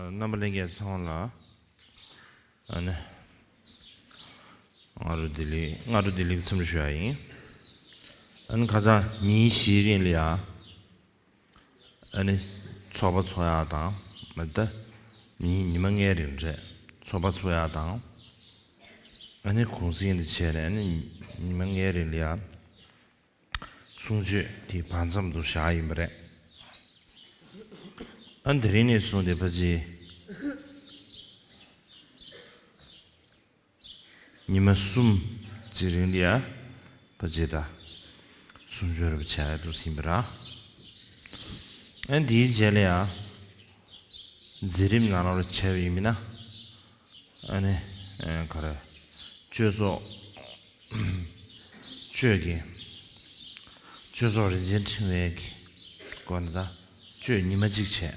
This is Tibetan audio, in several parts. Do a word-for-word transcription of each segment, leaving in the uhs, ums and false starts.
རྣམ་པ་ལྷན་རྒྱས་ཚང་མ་ལ་ཨ་ནི་སྔ་དྲོ་བདེ་ལེགས། སྔ་དྲོ་བདེ་ལེགས་འཚམས་འདྲི་ཞུ་ཡ་ཡིན། ཨ་ནི་ཁ་སང་ཉིན་བཞིའི་རིང་ལ་ཡ་ཨ་ནི་ཚོགས་པ་ཚོགས་ཡ་དང་། མ་ད་ཉིན་ཉི་མ་ལྔའི་རིང་རེད། ཚོགས་པ་ཚོགས་ཡ་དང་། ཨ་ནི་གུང་སེང་དེ་བྱས་ནས་ཨ་ནི་ཉི་མ་ལྔའི་རིང་ལ་ཡ། གསུང་ཆོས་དེ་བར་མཚམས་དུ་བཞག་ཡིན་པ་རེད། ཨ་དེ་རིང་ནས་བཟུང་སྟེ་ཕ་ཅི་ཉི་མ་གསུམ་གྱི་རིང་ལ་ཡ་ཕ་ཅི་ད་གསུང་ཆོས་རབ་བྱ་ཡ་འདུག་ཟིན་པ་ར། ཨ་དེའི་རྗེས་ལ་ཡ་མཛད་རིམ་ནང་ལོགས་ལ་བྱས་པ་ཡིན་མིན་ན། ཨ་ནི་ཨ་ག་རེ། གཅོད་ཚོགས། གཅོད་ཀྱི། གཅོད་ཚོགས་རིན་ཆེན་ཕྲེང་བའི་གི་སྒོ་ནས་ད་གཅོད་ཉི་མ་གཅིག་བྱས།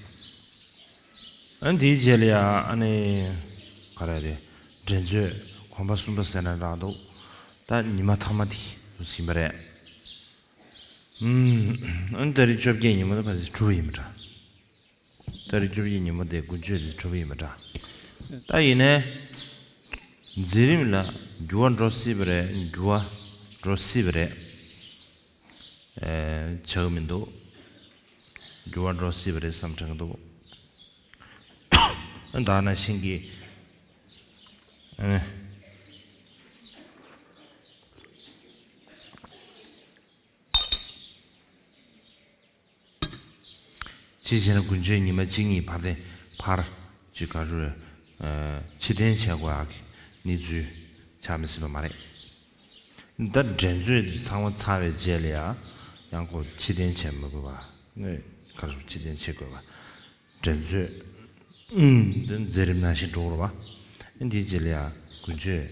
ཨ་ནི་དེའི་རྗེས་ལ་ཡ་ཨ་ནི་ག་རེ་རེད། འགྲན་རྩོད་གོམ་པ་གསུམ་པ་ཟེར་ན་འདྲ་འདུག་ད་ཉི་མ་ཐ་མ་དེ་ཟིན་པ་རེད། ཨ་ནི་ད་རེས་བཅོ་བརྒྱད་ཉིན་མོ་ད་ཕལ་ཆེར་གྲུབ་པ་ཡིན་པ་འདྲ། ད་རེས་བཅོ་བརྒྱད་ཉིན་མོ་དེ་དགུན་ཆོས་དེ་གྲུབ་པ་ཡིན་པ་འདྲ། ད་ཡིན་ནའི་མཛད་རིམ་ལ་འགྱུར་བ་འགྲོ་སྲིད་པ་རེད། འགྱུར་བ་འགྲོ་སྲིད་པ་རེད། ཨེ་ཆགས་མི་འདུག་འགྱུར་བ་འགྲོ་སྲིད་པ་རེད་བསམ་དྲན་གྱི་འདུག་ད་ནང་བཞིན་གྱི་ཨེ། ཅིའི་ཕྱིར་ན་དགུན་ཆོས་ཉི་མ་གཅིག་གཉིས་བར་དེ་ཕར་ཅིག་ག་རེ་ཕྱིར་འཐེན་བྱེད་དགོས་ཡག་གི་གནས་ཚུལ་ཆགས་མི་སྲིད་པ་མ་རེད། ད་འགྲན་རྩོད་དེ་ཚང་མ་ཚར་བའི་རྗེས་ལ་ཡང་ཡང་ཁོ་ཕྱིར་འཐེན་བྱེད་མི་དགོས་པ། ངས་ག་རེ་ཕྱིར་འཐེན་བྱེད་དགོས་པ། འགྲན་རྩོད་ཨུམ་དེ་མཛད་རིམ་ནང་བཞིན་འགྲོ་དགོས་རེད་པ། འདིའི་རྗེས་ལ་ཡང་དགུན་ཆོས་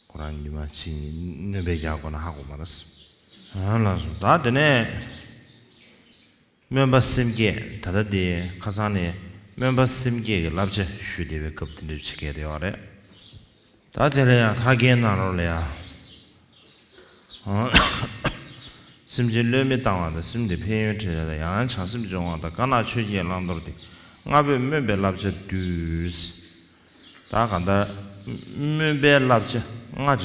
ཁོ་རང་ཉི་མ་གཅིག་གཉིས་སྣོན་པ་རྒྱག་དགོས་ན་ཧ་གོ་མ་རེད། ཨ་ལགས་སོ། ད་དེ་ནས་སྨོན་པ་སེམས་བསྐྱེད། ད་ལྟ་དེ་ཁ་སང་ནས་སྨོན་པ་སེམས་བསྐྱེད་ཀྱི་བསླབ་བྱ་ཞུས་བསྡད་པའི་སྐབས་དེ་འདྲ་བྱེད་མཁན་དེ་ཡོད་རེད། ད་དེ་ལ་ཡང་མཐའ་རྒྱན་ནང་ལོགས་ལ་ཡང་། སེམས་ཅན་བློས་མི་བཏང་བ་དང་། སེམས་དེ་ཕན་ཡོན་འཕྲིན་ལས་དང་། ཡང་ཡང་བྱང་སེམས་སྦྱོང་བ་དང་། དཀར་ནག་ཆོས་བརྒྱད་བླང་དོར་ཏེ། ལྔ་པོས་སྨོན་པའི་བསླབ་བྱ་བསྡུས། ད་གང་ལྟར་སྨོན་པའི་བསླབ་བྱ་ལྔ་ཅིག་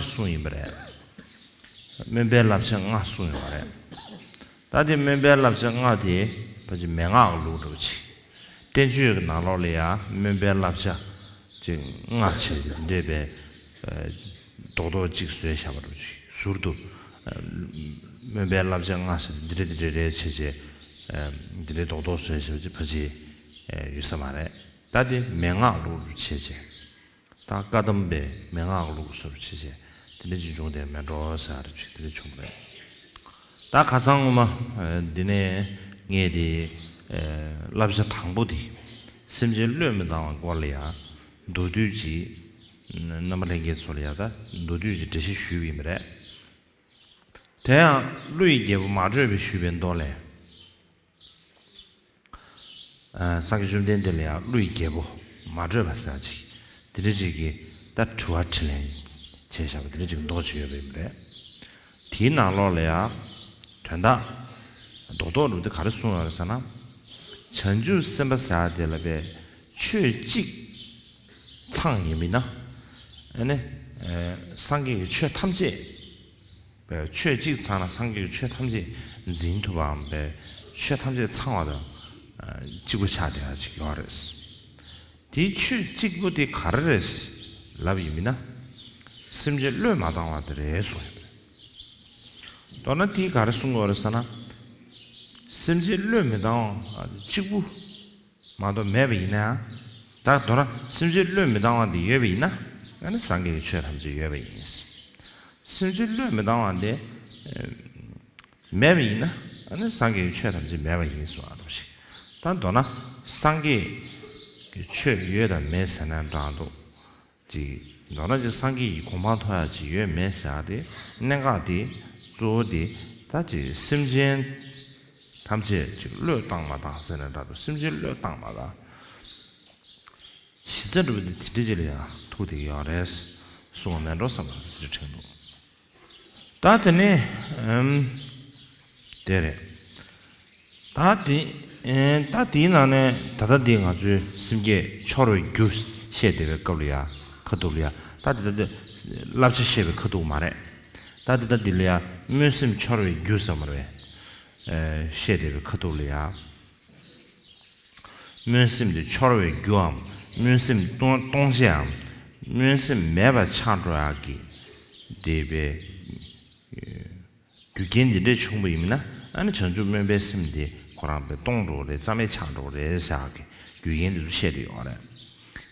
གསུངས་ཡིན་པ་རེད། སྨོན་པའི་བསླབ་བྱ་ལྔ་གསུངས་ཡོད་པ་རེད། ད་དེ་སྨོན་པའི་བསླབ་བྱ་ལྔ་དེ་ཕལ་ཆེར་མན་ངག་ལུགས་འདྲ་པོ་ཅིག་བསྟན་བཅོས་ཀྱི་ནང་ལོགས་ལ་ཡང་སྨོན་པའི་བསླབ་བྱ་ཅིག་ལྔ་བྱས་ཏེ་དེ་འདྲས་པའི་རྡོག་རྡོག་ཅིག་བཟོས་བཞག་པ་འདྲ་པོ་ཅིག་ཟུར་དུ་སྨོན་པའི་བསླབ་བྱ་ལྔ་ཟེར་ཏེ་འདི་འདྲས་འདི་འདྲས་རེད་བྱས་བྱས་འདི་འདྲས་རྡོག་རྡོག་བཟོས་བཞག་པ་ཅིག་ཕལ་ཆེར་ཡོད་ས་མ་རེད། ད་དེ་མན་ངག་ལུགས་འདྲ་པོ་བྱས་བྱས། ད་བཀའ་གདམས་པའི་མན་ངག་ལུགས་སོགས་ཅི་བྱས་དེ་འདྲ་ཅིག་བྱུང་སྟེ་མེད་འགྲོ་ཟེར་ཅིག་དེ་འདྲ་བྱུང་བ་རེད། ད་ཁ་སང་སྔོན་མ་འདི་ནས་ངས་དེ་བསླབ་བྱ་དང་པོ་དེ་སེམས་ཅན་བློས་མི་བཏང་བའི་སྐོར་ལ་ཡང་མདོར་བསྡུས་ཅིག་རྣམ་པ་ལྷན་རྒྱས་ཚོ་ལ་ཡང་ད་མདོར་བསྡུས་ཅིག་འགྲེལ་བཤད་ཞུས་པ་ཡིན་པ་རེད། དེ་ཡང་ཀླུ་ཡི་རྒྱལ་པོ་མ་དྲོས་པས་ཞུས་པའི་མདོ་ལས། ཨ་སངས་རྒྱས་བཅོམ་ལྡན་འདས་ལ་ཡང་ཀླུ་ཡི་རྒྱལ་པོ་མ་དྲོས་པ་ཟེར་ཅིག་དེ་འདྲ་ཅིག་གིས་ད་དྲི་བ་དྲིས་ལན་བྱས་བཞག་པ་དེ་འདྲ་ཅིག་མདོ་ཅིག་ཡོད་པ་ཡིན་པ་རེད། དེའི་ནང་ལོགས་ལ་ཡང་དོན་དག་རྡོག་རྡོག་རུ་དེ་ག་རེ་གསུངས་ཡོད་རེད་ཟེར་ན། བྱང་ཆུབ་སེམས་དཔའ་ཟེར་དེ་ལ་པའི་ཆོས་གཅིག་ཚང་ཡིན་མིན་ན། ཨ་ནི་སངས་རྒྱས་ཀྱི་ཆོས་ཐམས་ཅད། པའི་ཆོས་གཅིག་ཚང་ན་སངས་རྒྱས་ཀྱི་ཆོས་ཐམས་ཅད་འཛིན་ཐུབ་པའམ་པའི་ཆོས་ཐམས་ཅད་ཚང་བ་དང་གཅིག་པ་ཆགས་བསྡད་ཡ་ཅིག་ཡོད་རེད། དེའི་ཆོས་གཅིག་པོ་དེ་ག་རེ་རེད་ལབ་ཡིན་མིན་ན། སེམས་ཅན་བློས་མ་བཏང་བ་དེ་རེད་གསུངས་ཡོད་པ་རེད། མདོར་ན་དེས་ག་རེ་གསུང་གི་ཡོད་རེད་ཟེར་ན། སེམས་ཅན་བློས་མི་བཏང་བ་གཅིག་པུ་མ་གཏོགས་མེད་པ་ཡིན་ན། ད་མདོར་ན་སེམས་ཅན་བློས་མི་བཏང་བ་འདི་ཡོད་པ་ཡིན་ན། ཨ་ནི་སངས་རྒྱས་ཀྱི་ཆོས་ཐམས་ཅད་ཡོད་པ་ཡིན། སེམས་ཅན་བློས་མི་བཏང་བ་འདི་མེད་པ་ཡིན་ན། ཨ་ནི་སངས་རྒྱས་ཀྱི་ཆོས་ཐམས་ཅད་མེད་པ་ཡིན་གསུངས་པ་ཞིག་ད་མདོར་ན་སངས་རྒྱས་ཀྱི་ཆོས་ཡོད་དང་མེད་ཟེར་ན་འདྲ་འདུག་ཅིག་མདོར་ན་ཅིག་སངས་རྒྱས་ཀྱི་གོ་འཕང་ཐོབ་ཡ་ཅིག་ཡོད་མེད་ཟེར་ཡ་དེ་གནད་འགག་དེ་གཙོ་བོ་དེ་ད་ཅིག་སེམས་ཅན་ཐམས་ཅད་ཅིག་བློས་བཏང་མ་བཏང་ཟེར་ན་འདྲ་འདུག་སེམས་ཅན་བློས་བཏང་མ་བཏང་། གཞི་རྩ་འདྲ་པོ་དེ་དེ་འདྲ་ཅིག་ལ་ཡང་ཐུག་བསྡད་ཀྱི་ཡོད་རེད་གསུངས་པ་མེད་འགྲོ་བསམ་པ་དེ་འདྲ་དྲན་འདུག་ད་དེ་ནས་ཨམ། དེ་རེད། ད་དེ་ ཨེ། ད་དེའི་ནང་ནས་ད་ལྟ་འདི་ང་ཚོའི་སེམས་བསྐྱེད་འཆོར་བའི་རྒྱུ་བཤད་བསྡད་པའི་སྐབས་ལ་ཡ། ཁ་ཐུག་ལ་ཡ། ད་དེ་ད་དེ་བསླབ་བྱ་བཤད་པའི་ཁ་ཐུག་མ་རེད། ད་དེ་ད་འདི་ལ་ཡ་སྨོན་སེམས་འཆོར་བའི་རྒྱུ་ཟེར་མ་རེད། ཨེ། བཤད་བསྡད་པའི་ཁ་ཐུག་ལ་ཡ། སྨོན་སེམས་དེ་འཆོར་བའི་རྒྱུའམ། སྨོན་སེམས་གཏོང་གཏོང་བྱེད་ཡམ། སྨོན་སེམས་མེད་པར་ཆགས་འགྲོ་ཡག་གི་དེ་བས། རྒྱུ་རྐྱེན་འདི་འདྲས་བྱུང་བ་ཡིན་ན། ཨ་ནི་བྱང་ཆུབ་སྨོན་པའི་སེམས་དེ་ཁོ་རང་དཔེ་སྟོང་འགྲོ་གི་རེད། རྩ་མེད་ཆགས་འགྲོ་གི་རེད་ཟེར་ཡག་གི་རྒྱུ་རྐྱེན་འདི་ཚོ་བཤད་དེ་ཡོད་རེད།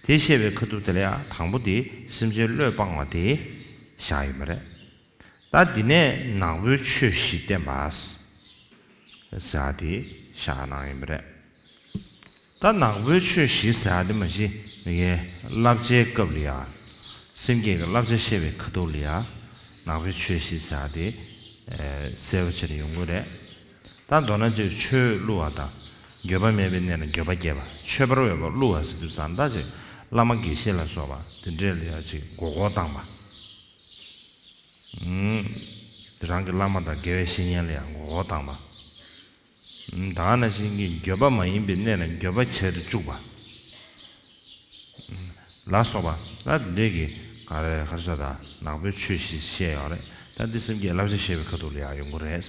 དེ་བཤད་པའི་ཁ་ཐུག་དེ་ལ་ཡང་དང་པོ་དེ་སེམས་ཅན་བློས་སྤང་བ་དེ་བཞག་ཡོད་མ་རེད། ད་འདི་ནས་ནག་པོའི་ཆོས་བཞི་བསྟན་པ་ཟེར་ཡག་དེ་བཞག་གནང་ཡོད་མ་རེད། ད་ནག་པོའི་ཆོས་བཞི་ཟེར་ཡག་དེ་མ་གཞི་ངའི་བསླབ་བྱའི་སྐབས་ལ་ཡ། སེམས་བསྐྱེད་ཀྱི་བསླབ་བྱ་བཤད་པའི་ཁ་ཐུག་ལ་ཡ། ནག་པོའི་ཆོས་བཞི་ཟེར་ཡག་དེ་ཨེ། གསལ་པོ་བྱས་ནས་ཡོང་གི་རེད། ད་མདོར་ན་ཅིག་ཆོས་བསླུ་བ་དང་། འགྱོད་པ་མེད་པའི་གནས་ལ་འགྱོད་པ་སྐྱེས་པ། ཆོས་པར་འོས་པ་བསླུ་བ་ཟེར་དུས་ཙང་ད་ཅིག་བླ་མ་དགེ་བཤེས་ལ་སོགས་པ་དེ་འདྲས་ལ་ཡ་ཅིག་མགོ་སྐོར་བཏང་བ། ཨུམ། རང་གི་བླ་མ་དང་དགེ་བའི་བཤེས་གཉེན་ལ་ཡང་མགོ་སྐོར་བཏང་བ། ཨུམ། ད་ག་ནང་བཞིན་གྱི་འགྱོད་པ་མ་ཡིན་པའི་གནས་ལ་འགྱོད་པ་བྱེད་དུ་བཅུག་པ། ཨུམ། ལ་སོགས་པ་ལ་འདི་གི་ག་རེ་ག་རེ་ཟེར། ད་ནག་པོའི་ཆོས་བཞི་བཤད་ཡོད་རེད། ད་འདི་སེམས་བསྐྱེད་བསླབ་བྱ་བཤད་པའི་ཁ་ཐུག་ལ་ཡང་ཡོང་གི་རེད།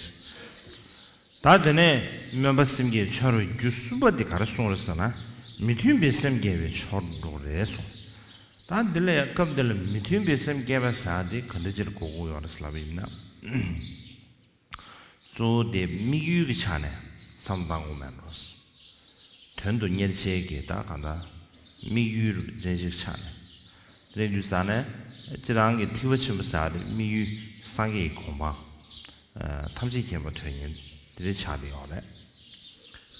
ད་དེ་ནས་སྨོན་པ་སེམས་བསྐྱེད་འཆོར་བའི་རྒྱུ་གསུམ་པ་འདི་ག་རེ་གསུངས་རེད་ཟེར་ན། མི་མཐུན་པའི་སེམས་སྐྱེས་པས་འཆོར་འགྲོ་རེད་གསུངས། ད་འདི་ལ་ཡང་སྐབས་འདི་ལ་མི་མཐུན་པའི་སེམས་སྐྱེས་པ་ཟེར་ཡག་དེ་ག་འདྲ་ཅིག་ལ་གོ་དགོས་ཡོད་རེད་ཟེར་ལབ་པ་ཡིན་ན། གཙོ་བོ་དེ་དམིགས་ཡུལ་གྱི་ཆ་ནས་བསམ་བློ་བཏང་དགོས་མེད་འགྲོ། དོན་དུ་གཉེར་བྱེད་ཀྱི་ད་གང་ལྟར་དམིགས་ཡུལ་རེ་ཞིག་ཆགས་ནས། དེ་འདྲ་ཡིན་དུས་ཙང་ནས་སྤྱིར་བཏང་གི་ཐེག་པ་ཆེན་པོ་ཟེར་ཡག་དེ་དམིགས་ཡུལ་སངས་རྒྱས་ཀྱི་གོ་འཕང་། ཨ། ཐམས་ཅད་མཁྱེན་པ་དོན་གཉེར་དེ་འདྲ་ཆགས་བསྡད་ཡོད་རེད།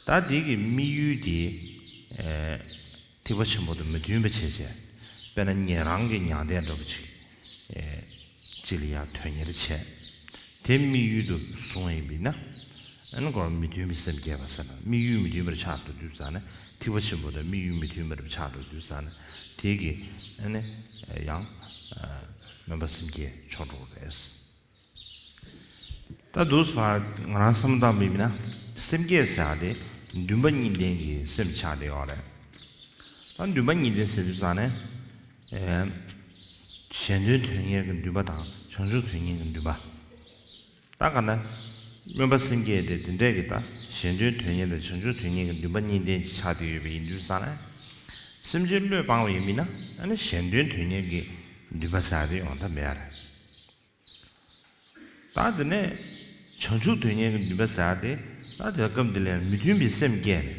ད་དེ་གི་དམིགས་ཡུལ་དེ། ཨ། ཐེག་པ་ཆེན་པོ་དང་མི་མཐུན་པ་བྱས་བྱས། དཔེར་ན་ཉན་རང་གི་མྱང་འདས་འདྲ་པོ་ཅིག་ཨེ། ཅིག་ལ་ཡང་དོན་གཉེར་བྱས། དེ་དམིགས་ཡུལ་དུ་བཟུང་བ་ཡིན་པས་ན། ཨ་ནི་ཁོ་མི་མཐུན་པའི་སེམས་སྐྱེས་པ་ཟེར་ན། དམིགས་ཡུལ་མི་མཐུན་པར་ཆགས་འགྲོ་དུས་ཙང་ནས། ཐེག་པ་ཆེན་པོ་དང་དམིགས་ཡུལ་མི་མཐུན་པར་ཆགས་འགྲོ་དུས་ཙང་ནས། དེ་གིས་ཨ་ནི་ཡང་སྨོན་པ་སེམས་བསྐྱེད་འཆོར་འགྲོ་གི་རེད། ད་འདུག་སེ་ང་རང་བསམ་བློ་བཏང་བ་ཡིན་ན། སེམས་བསྐྱེད་ཟེར་ཡག་དེ་འདུན་པ་གཉིས་ལྡན་གྱི་སེམས་ཆགས་བསྡད་ཡོད་རེད། ད་འདུན་པ་གཉིས་ལྡན་ཟེར་དུས་ཙང་ནས། ཨེ། གཞན་དོན་དོན་གཉེར་གྱི་འདུན་པ་དང་བྱང་ཆུབ་དོན་གཉེར་གྱི་འདུན་པ། ད་ག་ན། སྨོན་པ་སེམས་བསྐྱེད་དེ་དེ་འདྲས་ཀྱི་ད་གཞན་དོན་དོན་གཉེར་དང་བྱང་ཆུབ་དོན་གཉེར་གྱི་འདུན་པ་གཉིས་ལྡན་ཅིག་ཆགས་བསྡད་ཡོད་པ་ཡིན་དུས་ཙང་ནས། སེམས་ཅན་བློས་སྤང་བ་ཡིན་མིན་ན། ཨ་ནི་གཞན་དོན་དོན་གཉེར་གྱི་འདུན་པ་ཟེར་ཡག་དེ་ཡོང་ཐབས་མེད་ཡ་རེད། ད་དེ་ནས་བྱང་ཆུབ་དོན་གཉེར་གྱི་འདུན་པ་ཟེར་ཡག་དེ། ད་དེ་སྐབས་འདི་ལ་མི་མཐུན་པའི་སེམས་བསྐྱེད་ནས།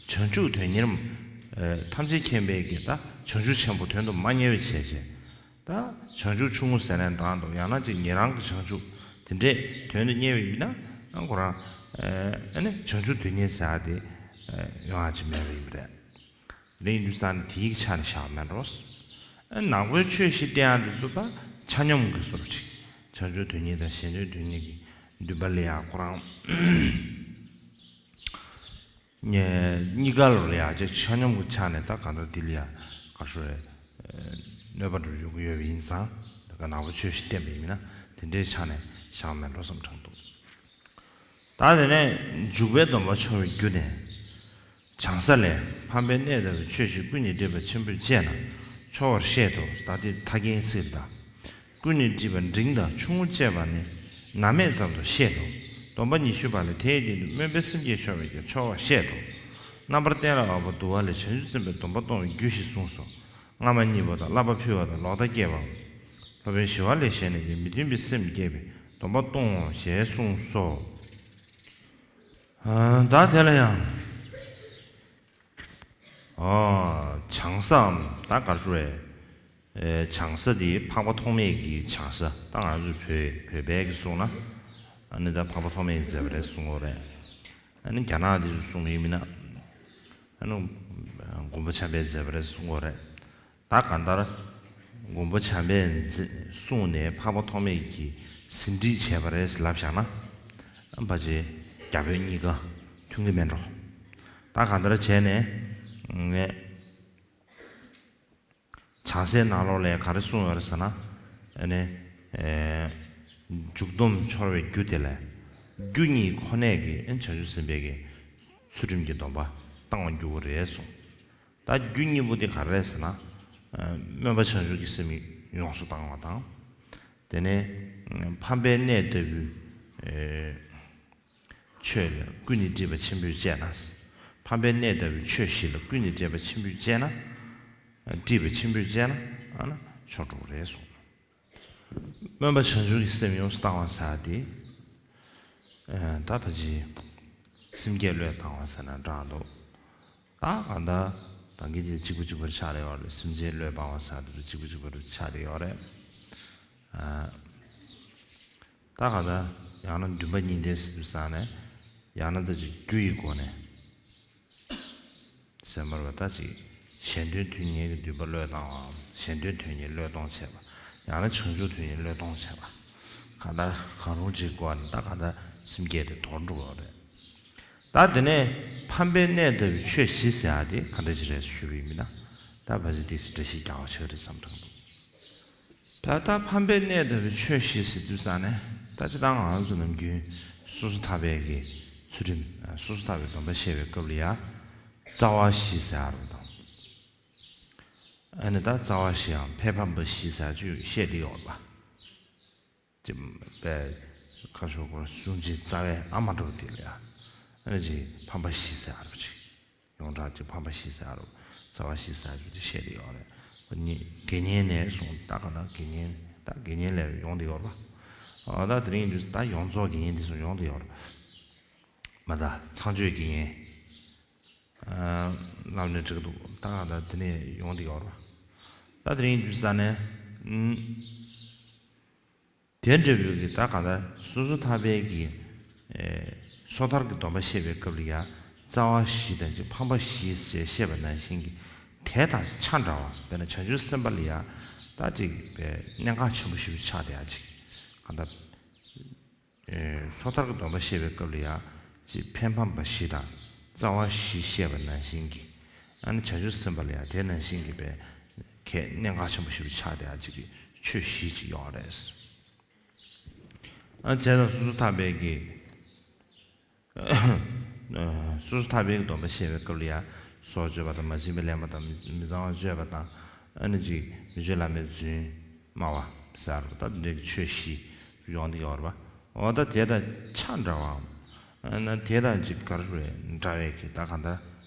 བྱང་ཆུབ་དོན་གཉེར། ཨ། ཐམས་ཅད་མཁྱེན་པའི་གི་ད་བྱང་ཆུབ་ཆེན་པོ་དོན་དུ་མ་གཉེར་བའི་བྱས་བྱས། ད་བྱང་ཆུབ་ཆུང་ངུ་ཟེར་ནའང་འདྲ་འདུག་ཡང་ན་ཅིག་ཉན་རང་གི་བྱང་ཆུབ་དེ་འདྲས་དོན་དུ་གཉེར་བ་ཡིན་ན། ཨ། ཁོ་རང་། ཨ། ཨ་ནི་བྱང་ཆུབ་དོན་གཉེར་ཟེར་ཡག་དེ་ཡོང་ཡག་ཅིག་མེད་པ་ཡིན་པ་རེད། དེ་ཡིན་དུས་ཙང་ནས་དེའི་ཆ་ནས་བཞག་མེད་འགྲོ། ཨ། ནག་པོའི་ཆོས་བཞི་བསྟན་ཡག་འདི་ཚོ་ད་ཆ་སྙོམས་ཀྱི་བཟོ་འདྲ་ཅིག་བྱང་ཆུབ་དོན་གཉེར་དང་གཞན་དོན་དོན་གཉེར་གྱི་འདུན་པ་ལ་ཡ་ཁོ་རང་གཉིས་ཀ་ལ་ཡ་ཅིག་ཆ་སྙོམས་ཀྱི་ཆ་ནས། ད་གང་ལྟར་འདི་ལ་ཡ་ག་ཤོ་རེད། གནོད་པ་འགྲོ་ཡོང་གི་ཡོད་པ་ཡིན་ཙང་། ད་ག་ནག་པོའི་ཆོས་བཞི་བསྟན་པ་ཡིན་ན་དེ་འདྲའི་ཆ་ནས་བཞག་མེད་འགྲོ་བསམ་དྲན་འདུག་ད་དེ་ནས་འཇུག་པའི་སྡོམ་པ་འཆོར་བའི་རྒྱུ་ནི། བྱང་ས་ལས། ཕམ་པའི་གནས་ལྟ་བུའི་ཆོས་བཞི་ཀུན་གྱིས་སྒྲིབ་པ་ཆེན་པོས་བཅད་ན་འཆོར་བར་བཤད་དོ། ད་དེ་ཕྲ་རྒྱན་ཚིག་དང་། ཀུན་ནས་སྒྲིབ་པ་འབྲིང་དང་ཆུང་ངུ་བཅད་པ་ནི་ནམ་མེད་ཙམ་དུ་བཤད་དོ། སྡོམ་པ་ཉི་ཤུ་པ་ལས། དེའི་སྟེང་དུ་སྨོན་པའི་སེམས་བསྐྱེད་འཆོར་བས་ཀྱང་འཆོར་བར་བཤད་དོ། རྣམ་པར་བསྟན་ལ་དབབ་པ་བསྡུ་བ་ལས། བྱང་ཆུབ་སེམས་དཔའི་སྡོམ་པ་གཏོང་བའི་རྒྱུ་ཞེས་གསུངས་སོ། སྔ་མ་གཉིས་པོ་དང་། བསླབ་པ་ཕུལ་བ་དང་། ལོག་ལྟ་བསྐྱེད་པའམ། སློབ་དཔོན་ཞི་བ་ལྷས་ཞལ་ནས་ཀྱང་མི་མཐུན་པའི་སེམས་བསྐྱེད་པས་སྡོམ་པ་གཏོང་ངོ་ཞེས་གསུངས་སོ། ཨ། ད་དེ་ལ་ཡང་། ཨ། བྱང་སའམ་ད་ག་རེ་ཟེར་བས། ཨེ། བྱང་ས་དེ་འཕགས་པ་ཐོགས་མེད་ཀྱི་བྱང་ས། ད་ང་ཚོའི་བོད་བོད་པའི་གི་གསུང་ན། ཨ་ནི་ད་འཕགས་པ་ཐོགས་མེད་ཀྱིས་མཛད་པ་རེད་གསུང་གི་ཡོད་རེད། ཨ་ནི་རྒྱ་ནག་དེ་ཚོས་གསུང་གི་ཡིན་མིན་ན། ཨ་ནི་མགོན་པོ་བྱམས་པས་མཛད་པ་རེད་གསུང་གི་ཡོད་རེད། ད་གང་ལྟར་མགོན་པོ་བྱམས་པས་མཛད་གསུངས་ནས་འཕགས་པ་ཐོགས་མེད་ཀྱིས་ཟིན་བྲིས་བྱས་པ་རེད་ལབ་བཞག་ན། ཨ། ཕལ་ཆེར་རྒྱ་བོད་གཉིས་ཀ་མཐུན་གྱི་མེད་འགྲོ། ད་གང་ལྟར་བྱས་ནས་ངས། བྱང་སའི་ནང་ལོགས་ལ་ག་རེ་གསུངས་ཡོད་རེད་ཟེར་ན། ཨ་ནི། ཨེ། འཇུག་སྡོམ་འཆོར་བའི་རྒྱུ་དེ་ལ། རྒྱུ་གཉིས་ཁོ་ནས་ཀྱི། ཨ། བྱང་ཆུབ་སེམས་དཔའི་གི་ ཚུལ་ཁྲིམས་ཀྱི་སྡོམ་པ་བཏང་བར་འགྱུར་བ་རེད་གསུངས། ད་རྒྱུ་གཉིས་པོ་དེ་ག་རེ་རེད་ཟེར་ན། ཨ། སྨོན་པ་བྱང་ཆུབ་ཀྱི་སེམས་ཡོངས་སུ་བཏང་བ་དང་། དེ་ནས་ཕམ་པའི་གནས་ལྟ་བུའི་ཨེ། ཆོས་ལ་ཀུན་ནས་སྒྲིབ་པ་ཆེན་པོས་དཔྱད་ན། ཕམ་པའི་གནས་ལྟ་བུའི་ཆོས་བཞི་ལ་ཀུན་ནས་སྒྲིབ་པ་ཆེན་པོས་དཔྱད་ན། སྒྲིབ་པ་ཆེན་པོས་དཔྱད་ན་ཨ་ནི་ཆོག་འགྲོ་གི་རེད་གསུངས། སྨོན་པ་བྱང་ཆུབ་ཀྱི་སེམས་ཡོངས་སུ་བཏང་བ་ཟེར་དེ། ཨ། ད་ཕལ་ཆེར་སེམས་བསྐྱེད་བློས་བཏང་བ་ཟེར་ན་འདྲ་འདུག། ད་གང་ལྟར་ད་གིན་དེ་གཅིག་པ་གཅིག་པར་ཆགས་བསྡད་ཡོད་རེད། སེམས་བསྐྱེད་བློས་བཏང་བ་ཟེར་དེ་གཅིག་པ་གཅིག་པར་ཆགས་བསྡད་ཡོད་རེད། ཨ། ད་གང་ལྟར་ཡང་ན་འདུན་པ་གཉིས་ལྡན་ཟེར་དུས་ཙང་ནས། ཡང་ན་ད་ཅིག་རྒྱུ་ཡི་སྒོ་ནས་ཟེར་མར་བ། ད་ཅིག་གཞན་དོན་དོན་གཉེར་གྱི་འདུན་པ་བློས་བཏང་བའམ། གཞན་དོན་དོན་གཉེར་བློས་གཏོང་བྱས་པ། ཡང་ན་བྱང་ཆུབ་དོན་གཉེར་བློས་གཏོང་བྱས་པ། གང་ལྟར་གང་རུང་ཅིག་སྒོ་ནས་ད་གང་ལྟར་སེམས་བསྐྱེད་དེ་དོར་འགྲོ་གི་ཡོད་རེད། ད་དེ་ནས་ཕམ་པའི་གནས་ལྟ་བུའི་ཆོས་བཞི་ཟེར་ཡག་དེ་ག་འདྲ་ཅིག་རེད་ཞུས་པ་ཡིན་ན། ད་ཕལ་ཆེར་དེ་འགྲེལ་བཤད་རྒྱག་པ་ཆགས་རེད་བསམ་དྲན་འདུག། ད་ལྟ་ཕམ་པའི་གནས་ལྟ་བུའི་ཆོས་བཞི་ཟེར་དུས་ཙང་ནས། ད་སྤྱིར་བཏང་ང་རང་ཚོ་ནམ་རྒྱུན་སོ་སོ་ཐར་པའི་གི་ཚུལ་ཁྲིམས། སོ་སོ་ཐར་པའི་སྡོམ་པ་བཤད་པའི་སྐབས་ལ་ཡ། རྩ་བ་བཞི་ཟེར་ཡག་རེད་དང་། ཨ་ནི་ད་རྩ་བ་བཞིའམ་ཕས་ཕམ་པ་བཞི་ཟེར་ཡག་ཅིག་བཤད་དེ་ཡོད་པ། ཅེས་པའི་ཁ་ཕྱོགས་སྐོར་གསུང་ཆེན་རྩ་བའི་ཨ་མ་འདྲ་བོ་དེ་ལ་ཡ། ཨ་ནི་ཅིག་ཕམ་པ་བཞི་ཟེར་ཡག་རེད་པ་ཅིག། ཡོངས་གྲགས་ཀྱི་ཕམ་པ་བཞི་ཟེར་ཡག་རེད། རྩ་བ་བཞི་ཟེར་ཡག་ཅིག་བཤད་དེ་ཡོད་རེད། ཁོ་གཉིས་དགེ་བསྙེན་ནས་གསུངས། ད་ག་ན་དགེ་བསྙེན། ད་དགེ་བསྙེན་ལས་ཡོང་དེ་ཡོད་རེད་པ། ཨ། ད་དེ་རིང་དུས་ད་ཡོངས་རྫོགས་དགེ་བསྙེན་དེ་ཚོ་ཡོང་དེ་ཡོད་རེད། མ་ད་ཚངས་སྤྱོད་དགེ་བསྙེན། ཨ། ལབ་ནས་འགྲིག་འདུག། ད་ག་ད་དེ་ནས་ཡོང་དེ་ཡོད་རེད་པ། ད་དེ་རིང་དུས་ས་ནས། ཨུམ། དེ་འདྲ་བོའི་གི་ད་གང་ལྟར་སོ་སོ་ཐར་པའི་གི། ཨེ། སོ་ཐར་གྱི་སྡོམ་པ་བཤད་པའི་སྐབས་ལ་ཡ། རྩ་བ་བཞི་དང་ཅིག་ཕམ་པ་བཞི་ཞེས་བཤད་པ་ནང་བཞིན་གྱི། དེ་དང་ཆ་འདྲ་བ། དཔེར་ན་བྱང་ཆུབ་སེམས་དཔའ་ལ་ཡ། ད་ཅིག་པའི་གནད་འགག་ཆེན་པོ་ཞེ་པོ་ཆགས་བསྡད་ཡག་ཅིག། གང་ལྟར། ཨེ། སོ་ཐར་གྱི་སྡོམ་པ་བཤད་པའི་སྐབས་ལ་ཡ། ཅིག་ཕས་ཕམ་པ་བཞི་དང་རྩ་བ་བཞི་བཤད་པ་ནང་བཞིན་གྱི། ཨ་ནི་བྱང་ཆུབ་སེམས་དཔའ་ལ་ཡ་དེ་ནང་བཞིན་གྱི་པའི་གལ་གནད་འགག་ཆེན་པོ་ཞེ་པོ་ཆགས་བསྡད་ཡག་ཅིག་གི་ཆོས་བཞི་ཅིག་ཡོད་རེད། ཨ། བྱས་ཙང་སོ་སོ་ཐར་པའི་གི། སོ་སོ་ཐར་པའི་གི་སྡོམ་པ་བཤད་པའི་སྐབས་ལ་ཡ། སྲོག་གཅོད་པ་དང་། མ་བྱིན་པས་ལེན་པ་དང་། མི་མི་གཙང་བ་སྤྱོད་པ་དང་། ཨ་ནི་ཅིག་མི་ཆོས་བླ་མའི་རྫུན་སྨྲ་བ་ཟེར་བ། ད་འདི་འདྲའི་གི་ཆོས་བཞི་ཡོང་གི་ཡོད་རེད་པ། འོ། ད་དེ་དང་ཆ་འདྲ་བའམ། ཨ་ནི་དེ་དང་ཅིག་ག་རེ་རེད། འདྲ་བའི་གི་ད་གང་ལྟར་